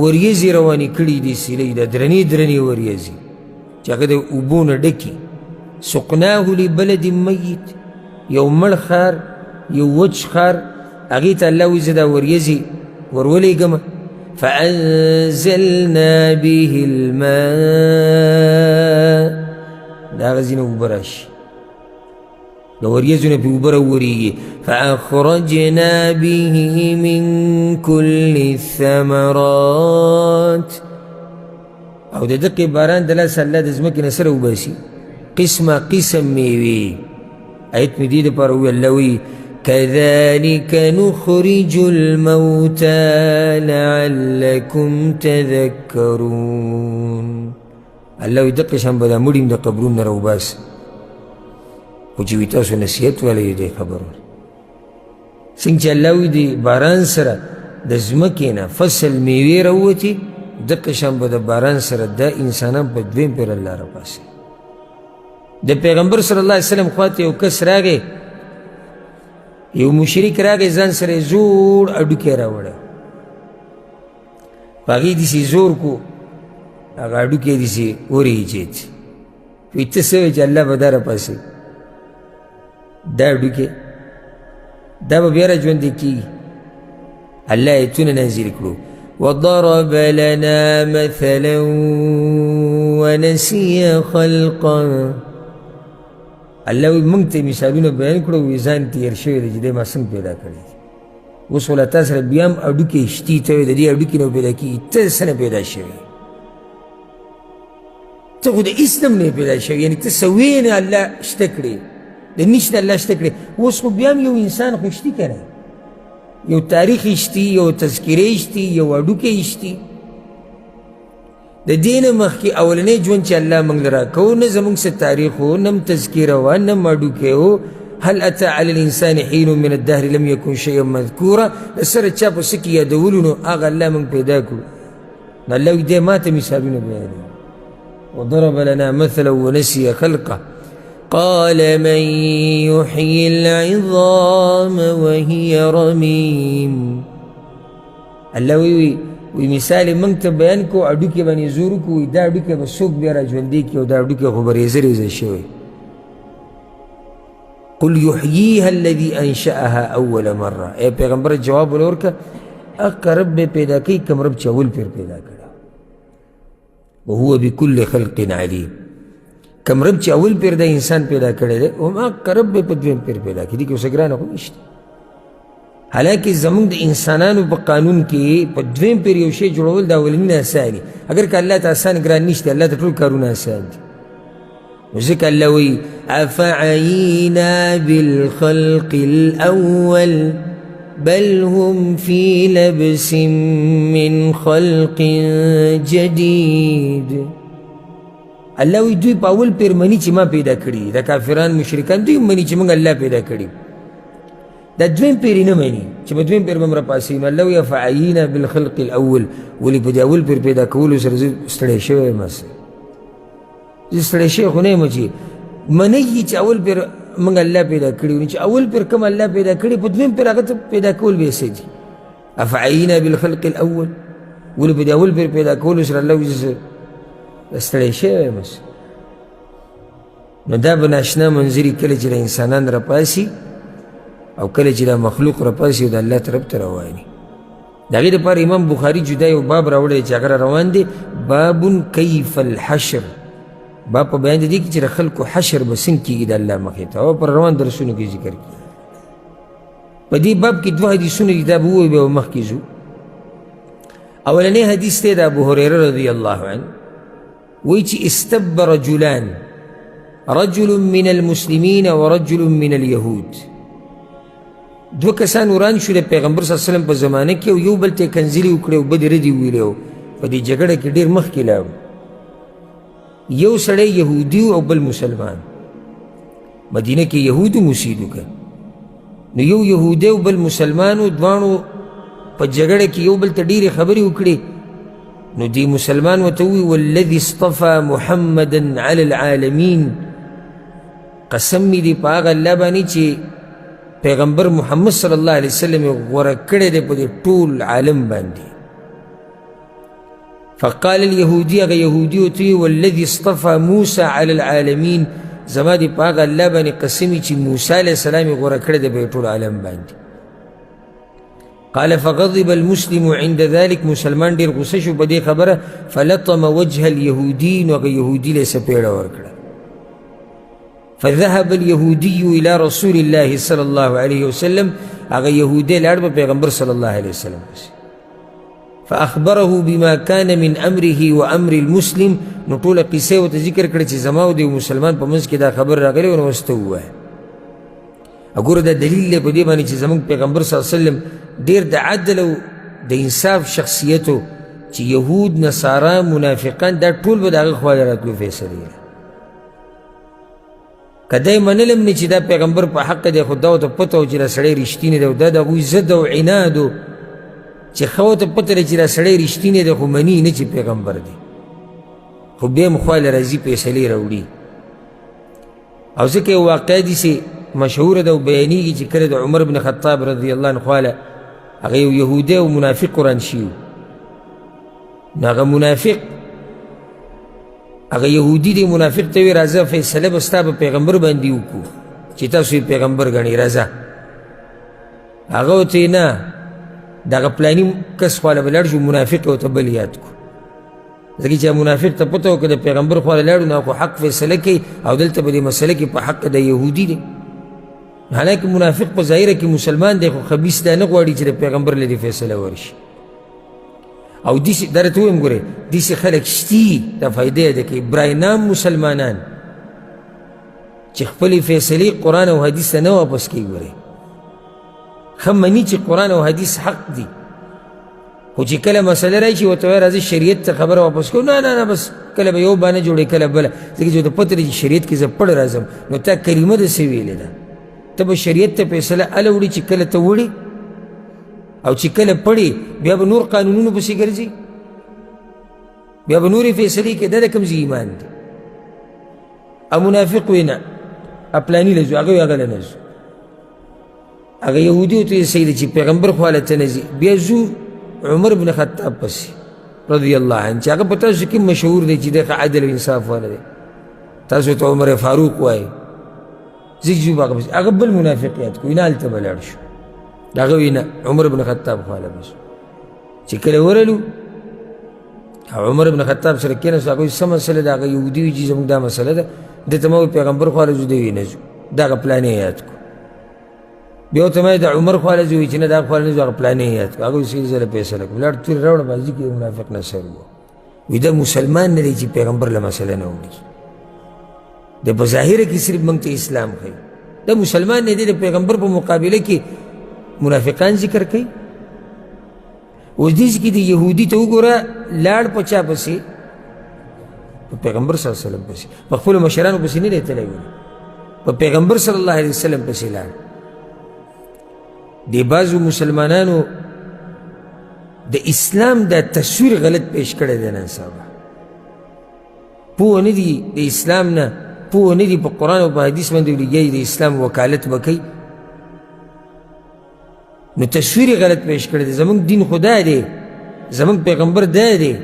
وریځې روانې کړي دي سیلۍ، دا درنې درنې وریځې چې هغه د اوبو نه ډکي. سقناه لبلد میت، یو مړ ښار، یو وچ ښار، هغې ته الله وایي زه دا وریځې ورولېږم. فأنزلنا به الماء، د هغه ځای نه اوبه راشي، د وریځو نه پرې اوبه راوورېږي. فأخرجنا به من كل الثمرات، او د دقې باران د لاسه الله د ځمکې نه سره وباسي قسمه قسم میوې. آیت مې دې دپاره وویل، الله وایي كذلك نخرج الموتى لعلكم تذكرون. الله وایي دقه شان به دا مړي هم د قبرونو نه راوباسي، خو چې وي تاسو نصیحت ولئ دې خبرو. څنګه چې الله وایي د باران سره د ځمکې نه فصل میوې راووتې، دقه شان به د باران سره دا انسانان په دویم پېر الله راپاڅوي. د پیغمبر صلی الله علیه وسلم خواته یو کس راغی، یو مشرک راغی، ځان سره یې زوړ هډوکی راوړی، په هغې داسې زور کو، هغه هډوکی داسې ورېجېد. وایي ته څه وایې چې الله به دا راپاڅوي؟ دا هډوکی دا به بیا را ژوندی کېږي؟ الله آیتونه نازل کړو. وضرب لنا مثلا ونسي خلقا. الله وایي موږ ته مثالونه بیان کړو، وایي ځان تېر شوی دی چې دی ما څنګه پیدا کړی دی. اوس خو له تا سره بیا هم هډوکی شتي، ته وایې د دې هډوکي نه پیدا کېږي، ته څه نه پیدا شوی؟ ته خو د هېڅ نه هم نه پیدا شوی، یعنې ته څه ویې نه الله شته کړې، د نشته الله شته کړې. اوس خو بیا هم یو انسان خو شتي که نه، یو تاریخ شتي، یو تذکرې شتي، یو هډوکی شتي. د دې نه مخکې اولنی ژوند چې الله موږ له راکوو، نه زموږ څه تاریخ و، نه هم تذکره وه، نه هم هډوکی و. هل اتى على الانسان حين من الدهر لم يكن شيئا مذکورا، د سره چا په څه کې یادولو نو هغه الله موږ پیدا کړو. نو الله وایي دی ما ته مثالونه بیانوي. وضرب لنا مثلا ونسي خلقه قال من يحيي العظام وهي رميم. الله وی وی مثال موږ ته بیان کو، هډوکي باندې زور وکړو، وایي دا هډوکی به څوک بیا را ژوندی کړي او دا هډوکی خو به ریزه ریزه شوی. قل يحييها الذي انشأها اول مره. ای پیغمبر جواب ول ورکړه، هغه رب به پیدا کوي کوم رب چې اول پېر پیدا کړی، وهو بكل خلق علیم. کوم رب چې اول پېر دا انسان پیدا کړی دی، هم هغه رب به په دویم پېر پیدا کړي. دې کې اوس ګرانه خو نشته. حالانکه زموږ د انسانانو په قانون کې په دویم پېر یو شی جوړول دا اولني نه اسان دي، اګر که الله ته اسان ګران نشته، الله ته ټول کارونه اسان دي. نو ځکه الله وایي افعینا بالخلق الاول بل هم في لبس من خلق جديد. الله وایي دوی په اول پیر مني چې ما پیدا کړي دي، دا کافران مشرکان دوی هم مني چې موږ الله پیدا کړي، دا دویم پیر یې نه مني چې په دویم پیر به هم راپاڅوي. نو الله وایي افعینا بالخلق الاول، ولې په دې اول پیر پیدا کولو سره زه ستړی شوی یم؟ زه ستړی شوی خو نه یم چې منئ چې اول پیر موږ الله پیدا کړي، نو چې اول پیر کوم الله پیدا کړي په دویم پیر هغه ته پیدا کول به یې څه دي؟ افعینا بالخلق الاول، ولې په دې اول پیر پیدا کولو سره الله وایي زه ستړی شوی یم؟ نو دا به ناشنا منظري کله چې د انسانان راپاسي او کله چې دا مخلوق راپاسي او د الله طرف ته روان وي. د هغې دپاره امام بخاري جدا یو باب راوړی چې هغه روان دی، باب کیف الحشر، باب په بیان د دې کې چې د خلکو حشر به څنګه کېږي د الله مخې ته، او پر روان درسونو کې ذکر کېږي. په دې باب کې دوه حدیثونه دي، دا به ووایو بیا به مخکې ځو. اولنی حدیث دی د ابو هریره رضی الله عنه، وایي چې استب رجلان، رجل من المسلمین ورجل من اليهود. دوه کسان وران شو د پیغمبر صلی الله علیه وسلم په زمانه کې، او یو بل ته یې کنځلې وکړې او بدې ردې وویلې، او په دې جګړه کې ډېر مخکې لاړو. یو سړی یهودي او بل مسلمان، مدینه کې یهودو اوسېدو که نو یو یهودی او بل مسلمان و، دواړو په جګړه کې یو بل ته ډېرې خبرې وکړې. نو دی مسلمان ورته ووایي والذي اصطفى محمدا علی العالمین، قسم مې دی په هغه الله باندې چې پیغمبر محمد صلی الله علیه وسلم یې غوره کړی دی په دې ټول عالم باندې. فقال اليهودي، هغه یهودي ورته ووایي والذي اصطفى موسی علی العالمین، زما دې په هغه الله باندې قسم چې موسی علیه السلام یې غوره کړی دی په ټول عالم باندې. قال فغضب المسلم عند ذلك، مسلمان ډېر غوسه شو په دې خبره، فلطم وجه اليهودي، نو هغه یهودي له څپېړه ورکړه. فذهب اليهودي إلى رسول الله صلى الله عليه وسلم، هغه یهودی لاړ په پیغمبر صلی الله علیه وسلم پسې. فأخبره بما كان من أمره وأمر المسلم، نو ټوله قصه یې ورته ذکر کړه چې زما او د یو مسلمان په منځ کې دا خبره راغلې وه، نو اوس ته ووایه. وګوره دا دلیل دی په دې باندې چې زموږ پیغمبر صلی الله علیه وسلم ډېر د عدل او د انصاف شخصیت و، چې یهود، نصارا، منافقان دا ټول به د هغه خوا له راتلو فیصلې. که دا یې منل هم نه چې دا پیغمبر په حق دی، خو دا ورته پته وه چې دا سړی رښتینی دی، او دا د هغوی ضد او عناد و چې ښه ورته پته ده چې دا سړی رښتینی دی، خو مني نه چې پیغمبر دی، خو بیا هم خوا له راځي فیصلې راوړي. او ځکه یو واقعه داسې مشهوره ده او بیانېږي چې کله د عمر بن خطاب رضی الله عنه خواله هغه یو یهودی او منافق وران شي، نو هغه منافق هغه یهودي دی منافق ته وایي راځه فیصله به ستا په پیغمبر باندې وکړو چې تاسو یې پیغمبر ګڼئ، راځه. هغه ورته نه، دغه پلاني کس خواله به لاړ شو، منافق یې ورته بل یاد کړو، ځکه چې منافق ته پته وه که د پیغمبر خواله لاړو نو خو حق فیصله کوي، او دلته په دې مسله کې په حق د یهودي دی. حالانکه منافق په ظاهره کې مسلمان دی، خو خبیث دا نه غواړي چې د پیغمبر له دې فیصله ورشي. او داسې دا راته ووایم ګورې داسې خلک شتي، دا فایده یې ده کوي برای نام مسلمانان چې خپلې فیصلې قرآن او حدیث ته نه واپس کوي. ګورې ښه مني چې قرآن او حدیث حق دي، خو چې کله مسله راشي ورته وایي راځي شریعت ته خبره واپس کوو، نه نه نه، بس کله به یو بانه جوړې کله بله، ځکه چې ورته پته ده چې شریعت کې زه پړ راځم، نو تا کلمه د څه ویلې ده؟ ته به شریعت ته فیصله هله وړي چې کله ته وړي، او چې کله پړې بیا به نور قانونونو پسې ګرځي، بیا به نورې فیصلې کوي. دا د کوم ځای ایمان دی؟ او منافق وایي نه، پلاني له ځو، هغه وایي هغه له نه ځو. هغه یهودي ورته وایي صحیح ده چې پیغمبر خواله ته نه ځي، بیا ځو عمر بن خطاب پسې رضی الله عنه، چې هغه په تاسو کې مشهور دی چې دی ښه عدل او انصاف والا دی، تاسو ته عمر فاروق وایي، ځي ځو به هغه پسې. هغه بل منافق یاد کړو، نه هلته به لاړ شو. د هغه وایي نه، عمر بن خطاب خواله به ځو. چې کله ورغلو عمر بن خطاب سره کېناستو، هغه وایي څه مسله ده؟ هغه یهودي وایي چې زموږ دا مسله ده، ده ته ما وایي پیغمبر خواله ځو، دی وایي نه ځو، دغه پلانې یاد کړو. بیا ورته ما د عمر خواله ځو، وایي چې نه دغه خواله نه ځو، هغه پلانې یاد کړو. هغه وایي صحیح زه له فیصله کوم. لاړ تورې راوړه، بازي کې منافق نه سر وو. وایي دا مسلمان نه دی چې پیغمبر له مسله نه وړي، د په ظاهره کې صرف موږ ته اسلام ښیي، دا مسلمان نه دی، د پیغمبر په مقابله کې منافقان ذکر کوي. اوس دې کې د یهودي ته وګوره، لاړ په چا پسې؟ په پیغمبر صلی الله علیه وسلم پسې، په خپلو مشرانو پسې نه دی تللی، ولې په پیغمبر صلی الله علیه وسلم پسې لاړ. د بعضو مسلمانانو د اسلام دا تصویر غلط پیش کړی دی نن سبا. پوه نه دي د اسلام نه، پوه نه دي په قرآن او په حدیث باندې، لګیا دي د اسلام وکالت به کوي. نو تصویر یې غلط پیش کړی دی. زموږ دین خو دا دی، زموږ پیغمبر دا دی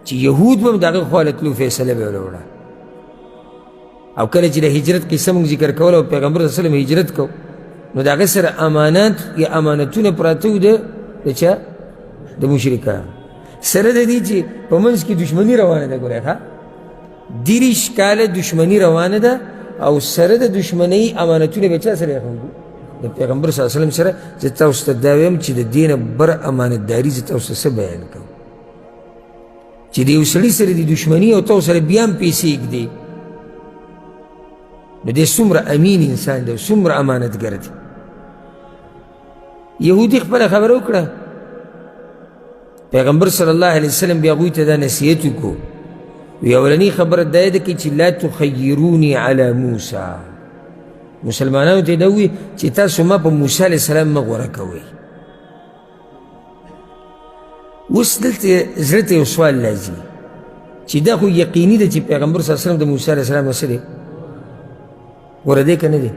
چې یهود به هم د هغه خوا له تلو فیصله به یې وړه. او کله چې د هجرت قصه موږ ذکر کوله او پیغمبر صلی الله علیه وسلم هجرت کو، نو د هغه سره امانات یا امانتونه پراته وو د چا؟ د مشرکانو سره. د دې چې په منځ کې دښمني روانه ده، ګورئ ښه، 30 کاله دښمني روانه ده، او سره د دښمنۍ امانتونه به چا سره ایښودو؟ د پیغمبر صلی الله علیه وسلم سره. زه تاسو ته دا وایم چې د دې نه بر امانتداري زه تاسو ته څه بیان کوم چې د یو سړي سره د دښمني او تاسو سره بیا هم پیسې ږدي، نو دی څومره امین انسان دی، څومره امانتګر دی. یهودي خپله خبره وکړه. پیغمبر صلی الله علیه وسلم بیا هغوی ته دا نصیحت وکړو. وی اولنۍ خبره دا ده چې لا تخیروني علی موسی. مسلمانانو ته دا ووایي چې تاسو ما په موسی علیه السلام مه غوره کوئ. اوس دلته زړه ته یو سوال راځي چې دا خو یقیني ده چې پیغمبر صلی الله علیه وسلم د موسی علیه السلام نه څه دی؟ غوره دی که نه دی؟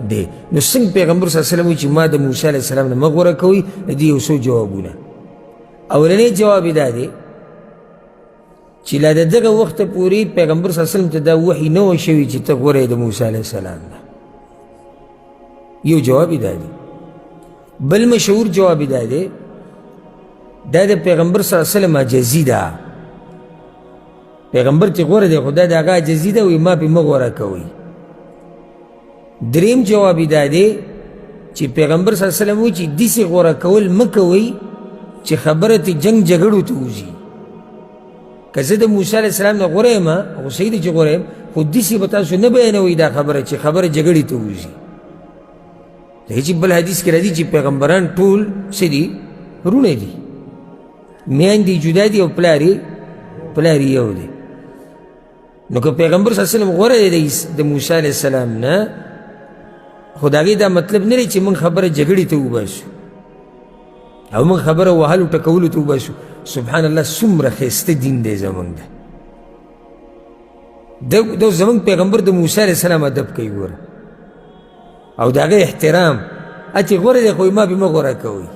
دی. نو څنګه پیغمبر صلی الله علیه وسلم وایي چې ما د موسی علیه السلام نه مه غوره کوئ؟ د دې یو څو جوابونه. اولنی جواب یې دا دی چې لا د دغه وخته پورې پیغمبر صلی الله علیه وسلم ته دا وحي نه وه شوې چې ته غوره یې د موسی علیه السلام نه. یو جواب یې دا دی. بل مشهور جواب یې دا دی، دا د پیغمبر صلی الله علیه وسلم عاجزي ده. پیغمبر چې غوره دی، خو دا د هغه عاجزي ده، وایي ما پرې مه غوره کوئ. دریم جواب یې دا دی چې پیغمبر صلی الله علیه وسلم وایي چې داسې غوره کول مه کوئ چې خبره ترې جنګ جګړو ته وځي. که زه د موسی علیه السلام نه غوره یم، خو صحیح دی چې غوره یم، خو داسې به تاسو نه بیانوئ دا خبره چې خبره جګړې ته وځي. ځکه چې بل حدیث کې راځي چې پیغمبران ټول څه دي؟ وروڼه دي، میندې جدا دي او پلار یې یو دی. نو که پیغمبر صلی الله علیه وسلم غوره دی د موسی علیه السلام نه، خو د هغې دا مطلب نه دی چې موږ خبره جګړې ته وباسو او موږ خبره وهلو ټکولو ته وباسو. سبحان الله، څومره ښایسته دین دی زموږ. ده د زموږ پیغمبر د موسی علیه السلام ادب کوي، ګوره، او د هغې احترام چې غوره دی، خو ما پرې مه غوره کوئ.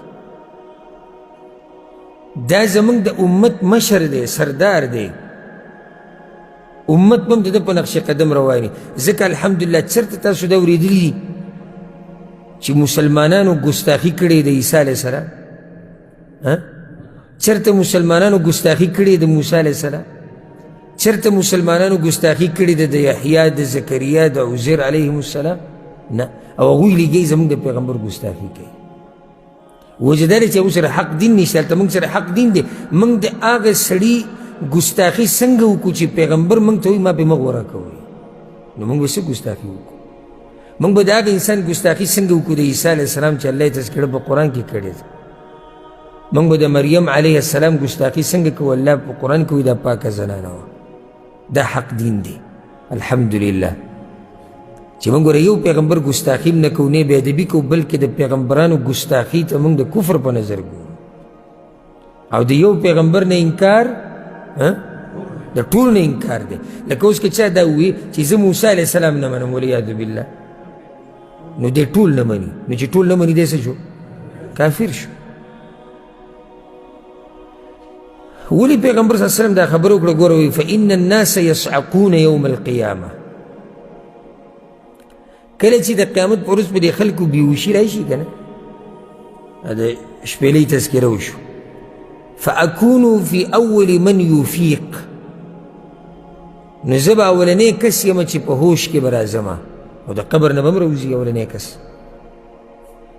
دا زموږ د امت مشر دی، سردار دی. امت به هم د ده په نقش قدم روان. ځکه الحمدلله چېرته تاسو دا اورېدلي دي چې مسلمانانو ګستاخي کړې د عیسی علیه السلام؟ چېرته مسلمانانو ګستاخي کړې د موسی علیه السلام؟ چېرته مسلمانانو ګستاخي کړې ده د یحیی، د زکریا، د عزیر علیهم السلام؟ نه. او هغوی لګوي زموږ د پیغمبر ګستاخي کوي. وجه دا دی چې هغوی سره حق دین نشته، هلته موږ سره حق دین دی. موږ د هغه سړي ګستاخي څنګه وکړو چې پیغمبر موږ ته وایي ما پرې مه غوره کوئ؟ نو موږ به څه ګستاخي وکړو؟ موږ به د هغه انسان ګستاخي څنګه وکړو، د عیسی علیه السلام، چې الله یې تذکره په قرآن کې کړې ده؟ موږ به د مریم علیه السلام ګستاخي څنګه کوو؟ الله په قرآن کې وایي دا پاکه زنانه وه. دا حق دین دی. الحمدلله چې موږ ګوره یو پیغمبر ګستاخي هم نه کوو، نه بې ادبي کوو، بلکې د پیغمبرانو ګستاخي ته موږ د کفر په نظر ګورو. او د یو پیغمبر نه انکار د ټولو نه انکار دی. لکه اوس که چا دا ووایي چې زه موسی علیه السلام نه منم، والعیاذ بالله، نو دی ټول نه مني. نو چې ټول نه مني، دی څه شو؟ کافر شو. ولې پیغمبر صلی الله علیه وسلم دا خبره وکړه؟ ګوره، وایي فإن الناس يصعقون يوم القيامة. کله چې د قیامت پر ورځ په دې خلکو بېهوشي راشي که نه، د شپېلۍ تذکره وشو، فأكون في أول من يفيق، نو زه به اولنی کس یم چې په هوش کې به راځم او د قبر نه به هم راوځي اولنی کس.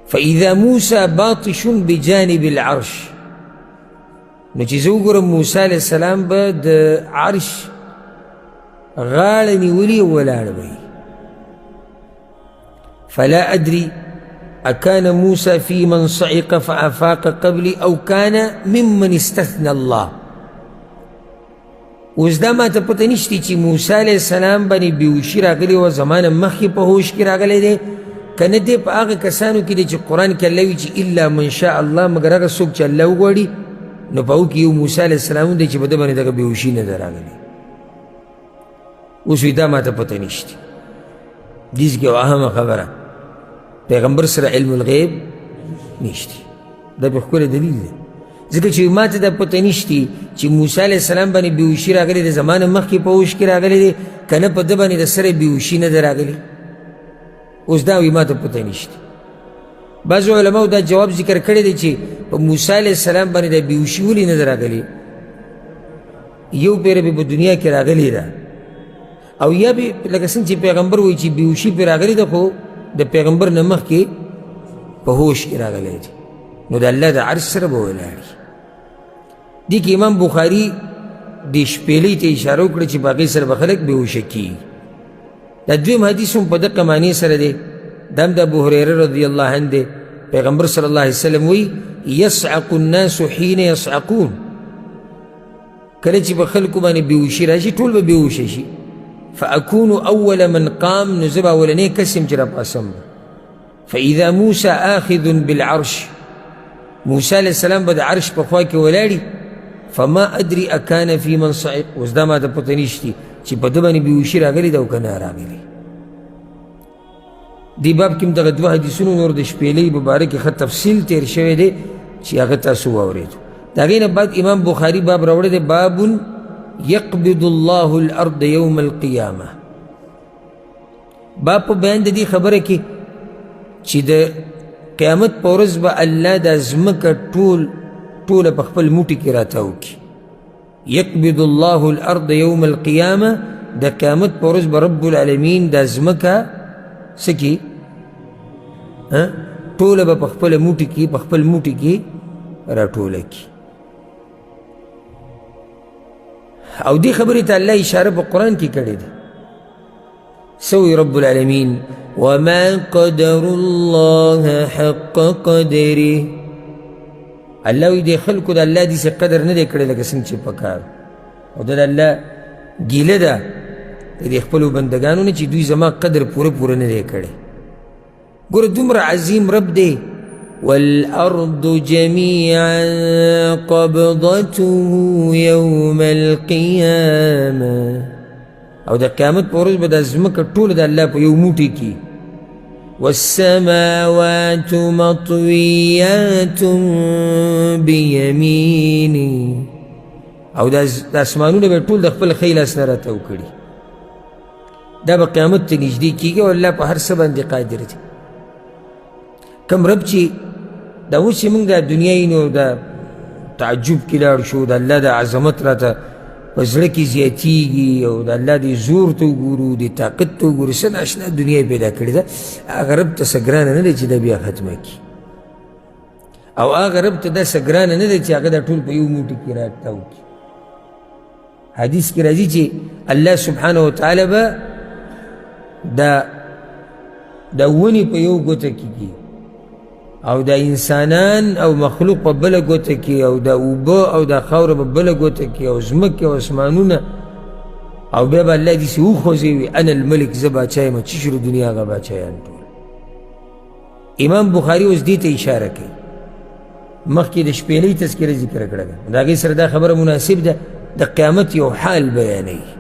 فإذا موسى باطش بجانب العرش، نو چې زه وګورم موسی علیه السلام به د عرش غاړه نیولې او ولاړ به وي. فلا أدري أكان موسى في من صعق فأفاق قبلي أو كان ممن استثنى الله. اوس دا ما ته پته نشته چې موسی علیه السلام باندې بېهوشي راغلې وه، زما نه مخکې په هوش کې راغلی دی، که نه دی په هغه کسانو کې دی چې قرآن کې الله وایي چې الا من شاء الله، مګر هغه څوک چې الله وغواړي، نو په هغو کې یو موسی علیه السلام هم دی چې په ده باندې دغه بېهوشي نه ده راغلې. اوس وایي دا ما ته پته نشته. دې کې یوه اهمه خبره، پیغمبر سره علم الغیب نشته، دا په ښکلی دلیل دی، ځکه چې ما ته دا پته نشته چې موسی علیه السلام باندې بېهوشي راغلې ده، زما نه مخکې په هوش کې راغلې دی، که نه په ده باندې د سره بېهوشي نه ده راغلې. اوس دا وایي ما ته پته نشته. بعضو علماو دا جواب ذکر کړی دی چې په موسی علیه السلام باندې دا بېهوشي ولې نه ده راغلې، یو پېره به په دنیا کې راغلې ده، او یا به لکه څنګه چې پیغمبر وایي چې بېهوشي پرې راغلې ده، خو د پیغمبر نه مخکې په هوش کې راغلی دی، نو د الله د عرش سره به ولاړ. دې کې امام بخاري د شپېلۍ ته اشاره وکړه چې په هغې سره به خلک بېهوشه کېږي. دا دویم حدیث هم په دقه معنی سره دی، دا هم د ابو هریره رضی الله عنه دی. پیغمبر صلی الله علیه وسلم وایي یصعق الناس حین یصعقون، کله چې په خلکو باندې بېهوشي راشي ټول به بېهوشه شي. فاکون اول من قام، نو زه به اولنی کس یم چې راپاڅم. فاذا موسی آخذ بالعرش، موسی علیه السلام به د عرش په خوا کې ولاړي. فما ادري اکان فی من صعق، اوس دا ما ته پته نشتي چې په ده باندې بېهوشي راغلې ده او که نه راغلې. دې باب کې هم دغه دوه حدیثونو نور د شپېلۍ په باره کې ښه تفصیل تېر شوی دی چې هغه تاسو واورېدو. د هغې نه بعد امام بخاري باب راوړی دی، باب یقبض الله الارض یوم القیامه. باب په بیان د دې خبره کې چې د قیامت په ورځ به الله دا ځمکه ټوله په خپل موټي کې راتاو کړي. یقبض الله الارض یوم القیامه، د قیامت په ورځ به رب العالمین دا ځمکه څه کړي؟ ټوله به په خپل موټي کې په خپل موټي کې راټوله کړي. او دې خبرې ته الله اشاره په قرآن کې کړې ده. سوي رب العالمين وما قدر الله حق قدره، الله وایي دې خلکو د الله داسې قدر نه دی کړی لکه څنګه چې پکار. او دا د الله ګیله ده د دې خپلو بندګانو نه چې دوی زما قدر پوره پوره نه دی کړی. ګوره دومره عظیم رب دی، والأرض جميعا قبضته يوم القيامة، او د قیامت په ورځ به دا ځمکه ټوله د الله په یو موټي کې. والسماوات مطویات بیمینه، او د اسمانونه به ټول د خپل ښی لاس نه راتاو کړي. دا به قیامت ته نږدې کېږي او الله په هر څه باندې قادر دی. کوم رب چې دا اوس چې موږ دا دنیا یې نو دا تعجب کې لاړ شو، د الله د عظمت راته په زړه کې زیاتېږي او د الله د زور ته وګورو، د طاقت ته وګورو، څه ناشنا دنیا یې پیدا کړې ده، هغه رب ته څه ګرانه نه ده چې دا بیا ختمه کړي، او هغه رب ته دا څه ګرانه نه ده چې هغه دا ټول په یو موټي کې راتاو کړي. حدیث کې راځي چې الله سبحانه وتعالی به د ونې په یو ګوته کې کي، او د انسانان او مخلوق په بله ګوته کې، او د اوبه او د خاوره په بله ګوته کې، او ځمکې او اسمانونه، او بیا به الله داسې وخوځوي انا الملک، زه باچا یم، چې شو د دنیا هغه باچایان ټول. امام بخاري اوس دې ته اشاره کوي، مخکې د شپېلۍ تذکره ذکر کړه ده، د هغې سره دا خبره مناسب ده، د قیامت یو حال بیانوي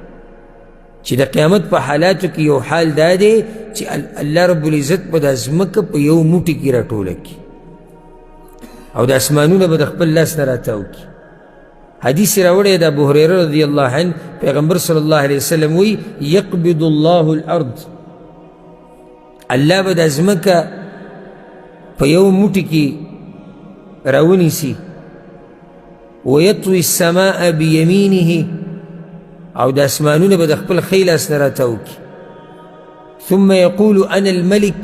چې د قیامت په حالاتو کې یو حال دا دی چې الله رب العزت به دا ځمکه په یو موټي کې راټوله کړي او د اسمانونه به د خپل لاس نه راتاو کړي. حدیث راوړی د ابو هریره رضی الله عنه، پیغمبر صلی الله علیه وسلم وایي یقبض الله الارض، الله به دا ځمکه په یو موټي کې راونیسي، ویطوي السماء بیمینه، او د اسمانونه به د خپل ښی لاس نه راتاو کړي. ثم یقول انا الملک،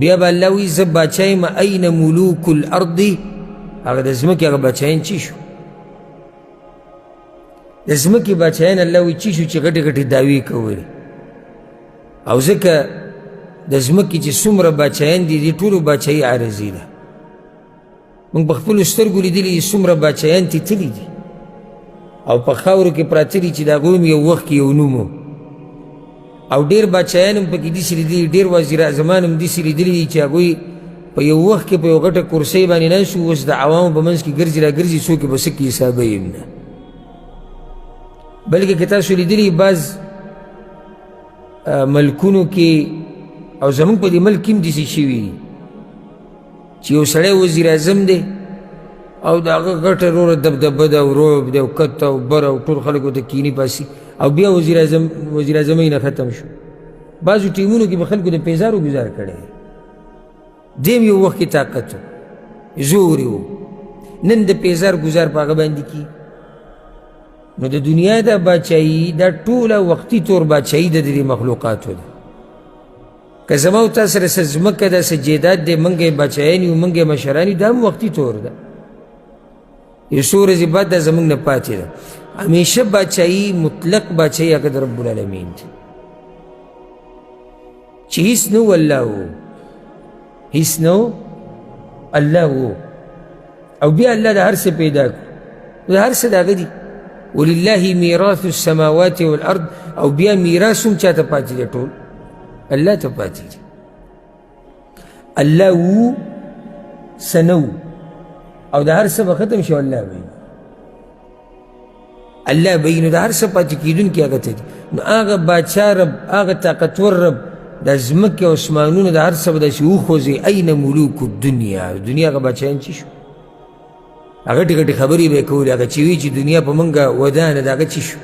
بیا به الله وایي زه باچا یم، این ملوک الارض، هغه د ځمکې هغه باچایان چی شو، د ځمکې باچایان الله وایي چی شو چې غټې غټې دعوې کولې. او ځکه د ځمکې چې څومره باچایان دي، دې ټولو باچایي عارضي ده. موږ په خپلو سترګو لیدلي دي څومره باچایان تې تللي دي او په خاورو کې پراته دي چې د هغوی هم یو وخت کې یو نوم و. او ډېر باچایان هم پکې داسې لیدلي، ډېر وزیر اعظمان هم داسې لیدلي دي چې هغوی په یو وخت کې په یو غټه کرسۍ باندې ناست وو، اوس د عوامو په منځ کې ګرځي راګرځي، څوک یې په څه کې حسابوي هم نه. بلکې که تاسو لیدلي بعض ملکونو کې او زموږ په دې ملک کې هم داسې شوي دي چې یو سړی وزیر اعظم دی او د هغه غټه روره دبدبه ده او رعب دی او کته او بره او ټول خلک ورته کیني پاسي، او بیا وزیر اعظمۍ نه ختم شو. بعضو ټیمونو کې به خلکو د پیزارو ګزار کړی دی، دی هم یو وخت کې طاقت و، زور یې و، نن د پیزار ګزار په هغه باندې کي. نو د دنیا دا باچایي دا ټوله وختي طور باچایي ده د دې مخلوقاتو ده. که زما او تا سره څه ځمکه ده، څه جایداد دی، موږ یې باچایان یو، موږ یې مشران یو، دا هم وختي طور ده. یو څو ورځې بعد دا زموږ نه پاتې ده. همیشه باچایي، مطلق باچایي هغه د رب العالمین دی چې هیڅ نه و الله و، هیڅ نه و الله و، او بیا الله د هر څه پیدا کړو، د هر څه د هغه دي. ولله میراث السماوات والارض، او بیا میراث هم چاته پاتې دی؟ ټول الله ته پاتې دی. الله وو څه نه وو، او د هر څه به ختم شي، الله به الله به یې. نو د هر څه پاتې کېدونکي هغه ته دي. نو هغه باچا رب، هغه طاقتور رب، د ځمکې او اسمانونو د هر څه به داسې وخوځي. اين ملوک الدنیا، دنیا هغه باچایان چې شو، هغه غټې غټې خبرې به یې کولې، هغه چې وي چې دنیا په موږ ودانه ده هغه چې شو،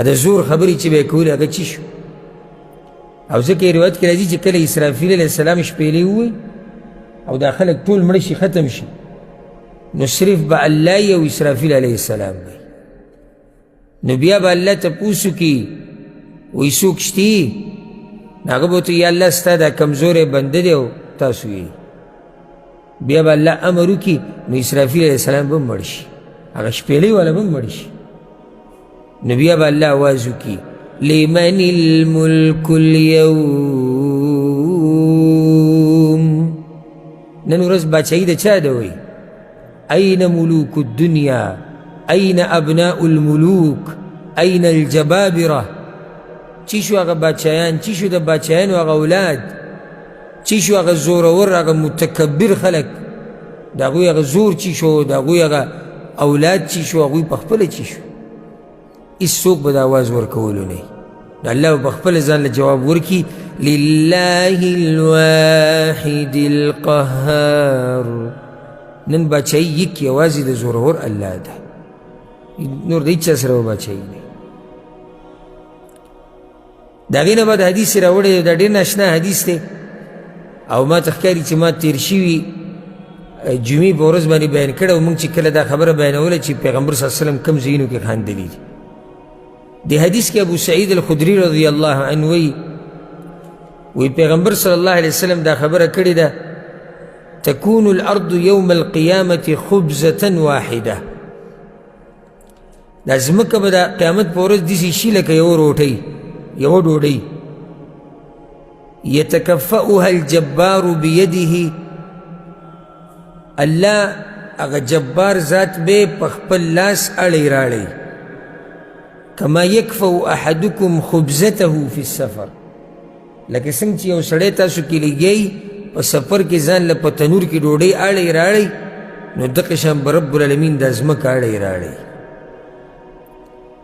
د زور خبرې چې به یې کولې هغه چې شو. او ځکه یې روایت کې راځي چې کله اسرافیل علیه السلام شپېلۍ ووایي او دا خلک ټول مړه شي، ختم شي، نو صرف به الله یې او اسرافیل علیه السلام به. نو بیا به الله تپوس وکړي، وایي څوک شتي؟ نو هغه به ورته یا الله ستا دا کمزوری بنده دی او تاسو یې. بیا به الله امر وکړي، نو اسرافیل علیه السلام به هم مړ شي، هغه شپېلۍ والا به هم مړ شي. نو بیا به الله اواز وکړي لمن الملک اليوم، نن ورځ باچایي د چا ده؟ وایي أين ملوك الدنيا، أين أبناء الملوك، أين الجبابرة؟ چی شو هغه باچایان، چی شو د باچایانو هغه اولاد، چی شو هغه زورور، هغه متکبر خلک، د هغوی هغه زور چی شو، د هغوی هغه اولاد چی شو، هغوی په خپله چی شو؟ هیڅوک به د اواز ورکولو نه وي. نو الله به په خپله ځان له جواب ورکړي لله الواحد القهار. نن باچایي یک یوازې د زورور الله ده، نور د هیچا سره به باچایي نه. د هغې نه بعد حدیث یې راوړی دی، دا ډېر ناشنا حدیث دی او ما ته ښکاري چې ما تېر شوي جمعې په ورځ باندې بیان کړی او موږ چې کله دا خبره بیانوله چې پیغمبر صلی الله علیه وسلم کوم ځایونو کې خاندلي دي. د حدیث کې ابو سعید الخدري رضی الله عنه وایي، وی پیغمبر صلی الله علیه وسلم دا خبره کړې ده، تكون الأرض يوم القيامة خبزة واحدة. دا ځمکه به د قیامت په ورځ داسې شي لکه یوه روټۍ، یوه ډوډۍ. یتکفأها الجبار بیده، الله هغه جبار ذات به په خپل لاس اړی راړی، کما یکفأ احدکم خبزته فی السفر، لکه څنګه چې یو سړی تاسو کې لګیایي په سفر کې ځان له په تنور کې ډوډۍ اړی راړی، نو دغه شان به رب العالمین دا ځمکه اړی راړی.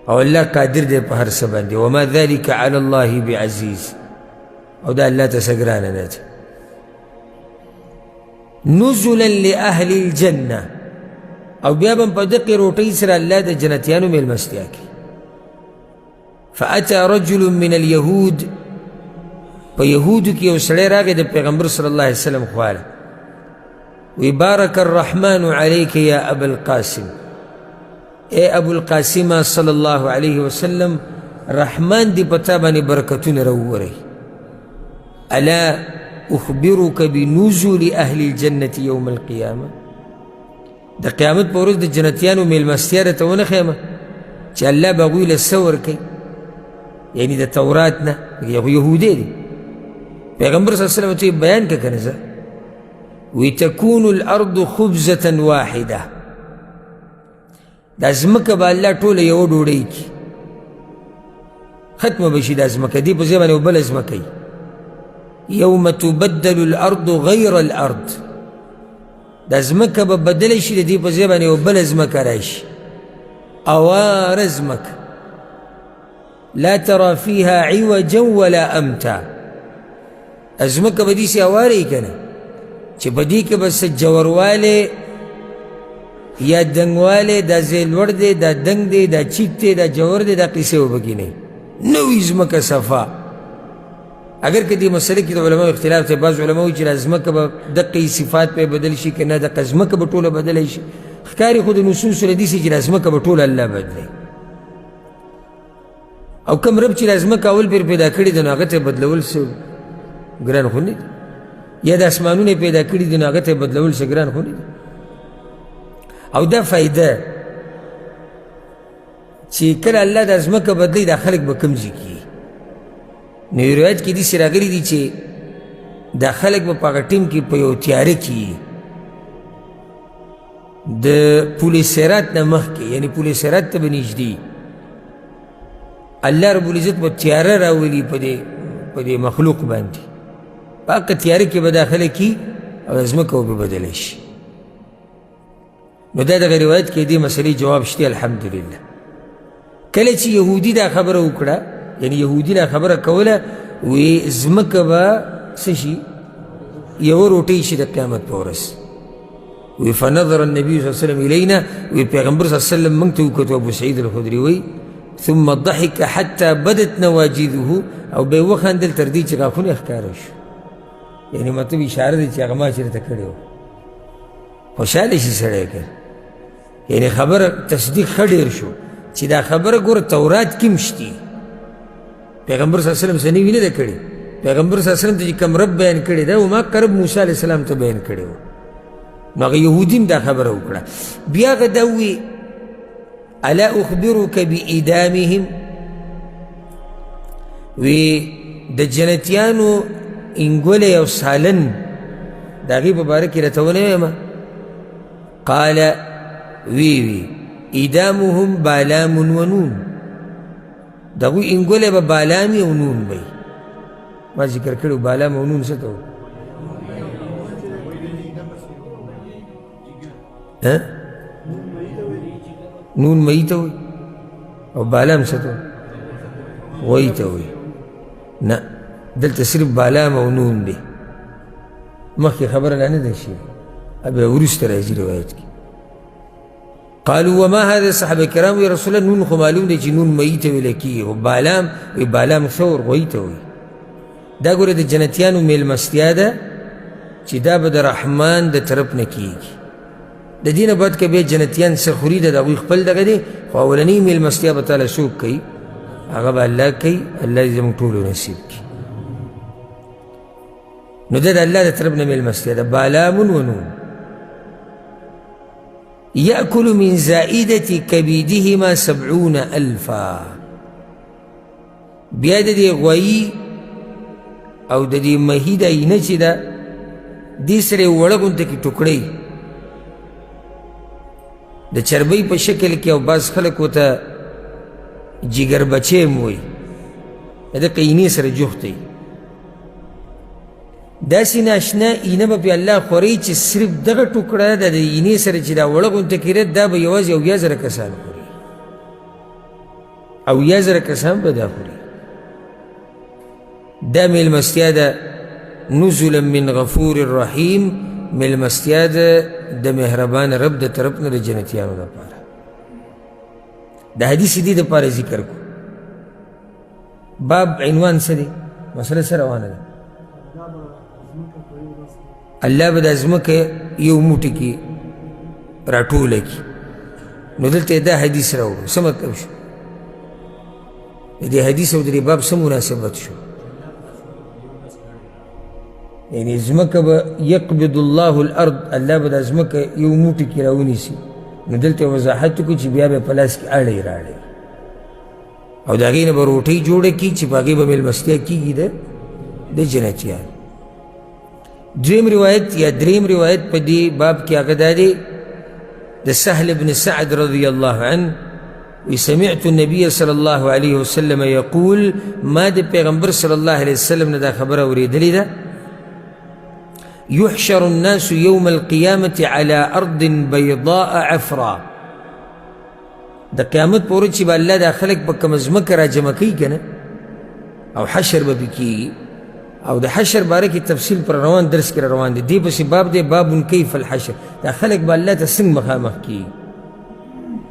او الله قادر دی په هر څه باندې، وما ذلک علی الله بعزیز، او دا الله ته څه ګرانه نه ده. نزلا لأهل الجنة، او بیا به په دقې روټۍ سره الله د جنتیانو میلمستیا کوي. فأتى رجل من اليهود، په یهودو کې یو سړی راغی د پیغمبر صلی الله علیه وسلم خواله، وی بارک الرحمن علیک یا ابا القاسم، ای ابو القاسم صلی الله علیه وسلم، رحمان دی په تا باندې برکتونه راوورئ. الا اخبرک بنزول اهل الجنة یوم القیامه، د قیامت په ورځ د جنتیانو میلمستیا درته ونه ښیم چې الله به هغوی له څه ورکوي، یعنی د تورات نه، خو یهودی دی. پیغمبر صلی الله علیه وسلم ته یې بیان کړه که نه ځه، وی تکون الارض خبزة واحده، دا ځمکه به الله ټوله یوه ډوډۍ کړي، ختمه به شي دا ځمکه، دې په ځای باندې بله ځمکه وي. یوم تبدل الارض غیر الارض، دا ځمکه به بدله شي، د دې په ځای باندې یوه بله ځمکه راشي، اواره ځمکه، لا ترى فيها عوجا ولا امتا. ځمکه به داسې اواره وي که نه چې په دې کې به څه جوروالی یا دنګوالی، دا ځای لوړ دی، دا دنګ دی، دا چیت دی، دا جور دی، دا قیصې به پکې نه وي. نوې ځمکه صفا. اگر که دې مسئله کې د علماو اختلاف دی، بعض علما وایي چې دا ځمکه به دقې صفات به بدل شي که نه، دقه ځمکه به ټوله بدلی شي. ښکاري خو د نصوصو له داسې چې دا ځمکه به ټوله الله بدلوي، او کوم رب چې دا ځمکه اول پرې پیدا کړې ده نو هغه ته بدلول څه ګران خو نه دي، یا د اسمانونه یې پیدا کړي دي نو هغه ته بدلول څه ګران خو نه دي. او دا فایده چې کله الله دا ځمکه بدلوي دا خلک به کوم ځای کي. نو یو روایت کې داسې راغلي دي چې دا خلک به په هغه ټیم کې په یو تیاره کې د پولې صراط نه مخکې، یعنې پولې صراط ته به نږدې الله رب العزت به تیاره راولي په دې مخلوق باندې، په هغه تیاره کې به داخله کي او ځمکه به بدله شي. نو دا دغه روایت کې دې مسئلې جواب شته الحمدلله. کله چې یهودي دا خبره وکړه، یعنی یهودي دا خبره کوله وی ځمکه به څه شي، یوه روټۍ شي د قیامت په ورځ. وی فنظر النبي صلی الله علیه وسلم الینا، وی پیغمبر صلی الله علیه وسلم موږ ته وکتو، ابو سعید الخدري وی ثم ضحك حتى بدت نواجذه، او به وخندل تر دې چې غاښونه یې ښکاره شو. یعنې مطلب اشاره ده چې هغه ما چېرته کړی و. خوشحاله شي سړی که یعنې خبره تصدیق ښه ډېر شو چې دا خبره ګوره تورات کې هم شتي. پیغمبر صلی الله علیه وسلم څه نوي نه ده کړې، پیغمبر صلی الله علیه وسلم ته چې کوم رب بیان کړې ده هماغه رب موسی علیه السلام ته بیان کړی و. نو هغه یهودي هم دا خبره وکړه. بیا هغه دا ووایي الا اخبرک بادامهم، وی د جنتیانو انګولی او سالن د هغې په باره کې راته ونه وایم. قال وی وی ادامهم بالام ونون، د هغوی انګولی به بالامي او نون به وي. ما ذکر کړی بالام او نون څه ته وایي؟ نون مئی ته وایي او بالام څه ته وایي؟ غوی ته وایي. نه، دلته صرف بالام او نون دی، مخکې خبره لا نه ده شوې، بیا وروسته راځي روایت کې. قالوا وما هذا؟ صحابه کرام وی رسول الله نون خو معلوم دی چې نون مئی ته ویل کېږي، خو بالام وی بالام ثور غوی ته وایي. دا ګوره د جنتیانو میلمستیا ده چې دا به د رحمان د طرف نه کېږي. د دې نه بعد که بیا جنتیان څه خوري د هغوی خپل دغه دی، خو اولنۍ میلمستیا به تاله څوک کوي؟ هغه به الله کوي. الله دې زموږ ټولو نصیب کړي. نو دا د الله د طرف نه میلمستیا ده. بالام ونون یأکل من زائدة کبیدهما 70 ألفا. بیا د دې غویي او د دې مهي دا اینه چې ده دې سره یې وړه غونته کې ټوکړی د چربۍ په شکل کې، او بعض خلک ورته جګر بچی هم وایي، د دقه اینې سره جوخت وي. داسې ناشنا اینه به پرې الله خوري چې صرف دغه ټوکړه ده د اینې سره چې دا وړه غونته کې ده، دا به یوازې 70,000 کسان خوري، 70,000 کسان به دا خوري. دا میلمستیا ده نزلا من غفور الرحیم، میلمستیا ده د مهربان رب د طرف نه د جنتیانو لپاره. د حدیث دې دپاره ذکر کو. باب عنوان څه دی؟ مسله څه روانه ده؟ الله به دا ځمکه یو موټي کې راټوله کړي. نو دلته یې دا حدیث راوړو. څه مطلب شو؟ د دې حدیث او د دې باب څه مناسبت شو؟ یعنی ځمکه به یقبض الله الارض، الله به دا ځمکه یو موټي کې راونیسي. نو دلته وضاحت وکړو چې بیا به په لاس کې اړی راړی او د هغې نه به روټۍ جوړه کړي چې په هغې به میلمستیا کېږي د جنتیانو. دویم روایت یا دریم روایت په دې باب کې هغه دا دی د سهل بن سعد رضی الله عنه وی سمعت النبي صلی الله علیه وسلم یقول، ما د پیغمبر صلی الله علیه وسلم نه دا خبره اورېدلې ده، يحشر الناس يوم القيامة على أرض بيضاء عفرا. د قیامت په ورځ چې به الله دا خلک په کومه ځمکه راجمع کوي که نه، او حشر به پې کېږي، او د حشر باره کې تفصیل پر روان درس کې روان دی. دې پسې باب دی، باب کیف الحشر. دا خلک به الله ته څنګه مخامخ کېږي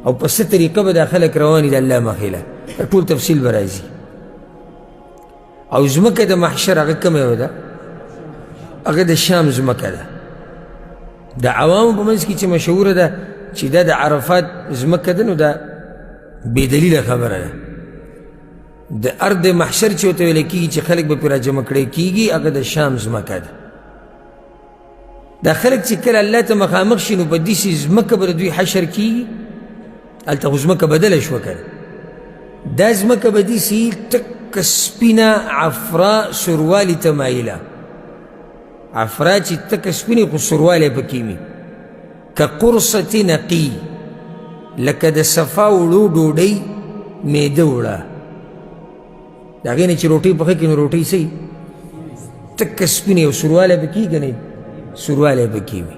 او په څه طریقه به دا خلک روان دي د الله مخې له، دا ټول تفصیل به راځي. او ځمکه د محشر هغه کومه یوه ده؟ هغه د شام ځمکه ده. د عوامو په منځ کې چې مشهوره ده چې دا د عرفات ځمکه ده، نو دا بې دلیله خبره ده. د ارض محشر چې ورته ویل کېږي چې خلک به پرې راجمع کړی کېږي، هغه د شام ځمکه ده. دا خلک چې کله الله ته مخامخ شي نو په داسې ځمکه به د دوی حشر کېږي. هلته خو ځمکه بدله شوه که نه، دا ځمکه به داسې تکه سپینه عفرا سوروالي ته مایله، عفرا چې تکه سپینه خو سوروالی پکې وي، که قرصة نقي، لکه د صفا وړو ډوډۍ میده وړه، د هغې نه چې روټۍ پخه کړي نو روټۍ څه وي؟ تکه سپینه او سوروالی پکې که نه، سوروالی پکې وي.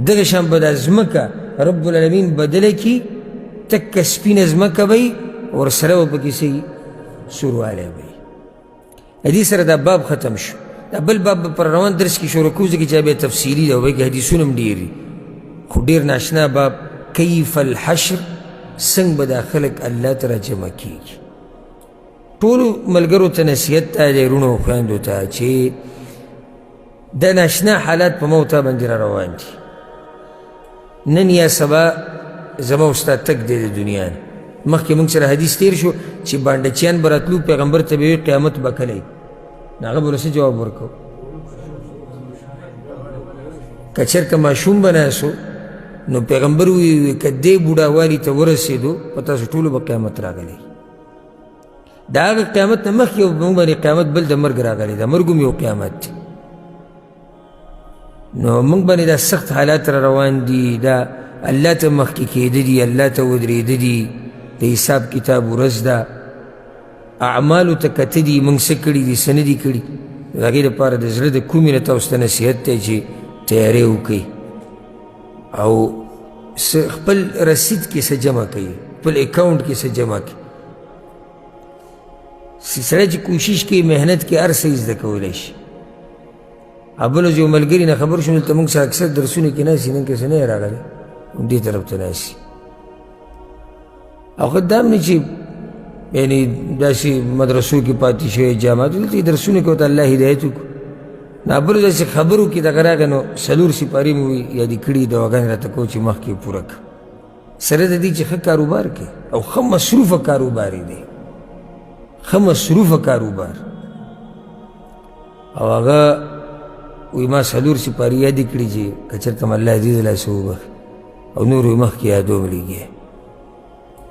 دغه شان به دا ځمکه رب العالمین بدله کړي، تکه سپینه ځمکه به وي، ورسره به پکې څه وي؟ سوروالی به وي. د دې سره دا باب ختم شو. دا بل باب به پر روان درس کې شروع کوو، ځکه چې بیا تفصیلي دی او پکې حدیثونه هم ډېر دي، خو ډېر ناشنا باب کیف الحشر، څنګه به دا خلک الله ته راجمع کېږي. ټولو ملګرو ته نصیحت دا دی، وروڼو او خویندو ته، چې دا ناشنا حالات په ما او تا باندې را روان دي. نن یا سبا زما او ستا تګ دی د دنیا نه. مخکې موږ سره حدیث تېر شو چې بانډچیان به راتلو پیغمبر ته به وي قیامت به کله وي، نو هغه به ورته څه جواب ورکړو؟ که چېرته ماشوم به ناست نو پیغمبر وویل که دې بوډاوالي ته ورسېدو په تاسو ټولو به قیامت راغلی. د هغه قیامت نه مخکې موږ باندې قیامت بل د مرګ راغلی، د مرګ هم یو قیامت دی. نو موږ باندې دا سخت حالات را روان دي، دا الله ته مخکې کېده دي، الله ته ودرېده دي، د حساب کتاب ورځ ده، اعمالو ته کته دي، موږ څه کړي دي څه نه دي کړي. د هغې دپاره د زړه د کومې نه تاسو ته نصیحت دی چې تیاری وکړئ او خپل رسید کې څه جمع کړئ، خپل اکاونټ کې څه جمع کړئ. سړی چې کوشش کوي محنت کوي هر څه یې زده کولی شي. بل ورځ یو ملګري نه خبر شوم، دلته موږ سره اکثر درسونه کې ناست نن که څه نه یې راغلی، دې طرف ته ناست. او ښه دا هم نه چې یعنې داسې مدرسو کې پاتې شوی، جامعات دلته یې درسونه کې ورته الله هدایت وکړو. نو بل ورځ داسې خبرو کې دغه راغی، نو 4 سپارې مو یادې کړي، دواګانې راته کوو چې مخکې یې پوره کړه. سره د دې چې ښه کاروبار کوي او ښه مصروفه کاروبار یې دی، ښه مصروفه کاروبار. او هغه وایي ما 4 سپارې یادې کړې چې که چېرته مې الله دې دلاسه وبخښي او نورو یې مخکې یادوم لګیا.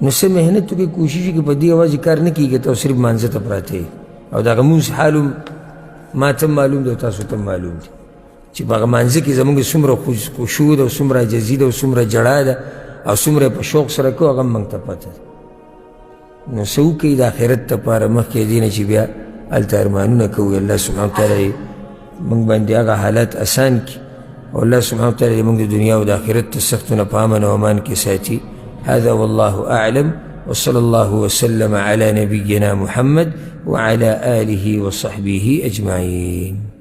نو څه محنت وکړي، کوشش وکړي، په دې یوازې کار نه کېږي تاسو صرف مانځه ته پراته یئ. او د هغه مونځ حال هم ما ته هم معلوم دی او تاسو ته هم معلوم دی چې په هغه مانځه کې زموږ څومره خشوع ده او څومره عاجزي ده او څومره ژړا ده او څومره په شوق سره کوو، هغه هم موږ ته پته ده. نو څه وکړئ د آخرت دپاره مخکې دې نه چې بیا هلته ارمانونه کوي. الله سبحانه وتعالی یې موږ باندې هغه حالات اسان کړي او الله سبحانه وتعالی دې موږ د دنیا او د آخرت د سختو نه په امن او امان کې ساتي. هذا والله أعلم، وصلى الله وسلم على نبينا محمد وعلى آله وصحبه أجمعين.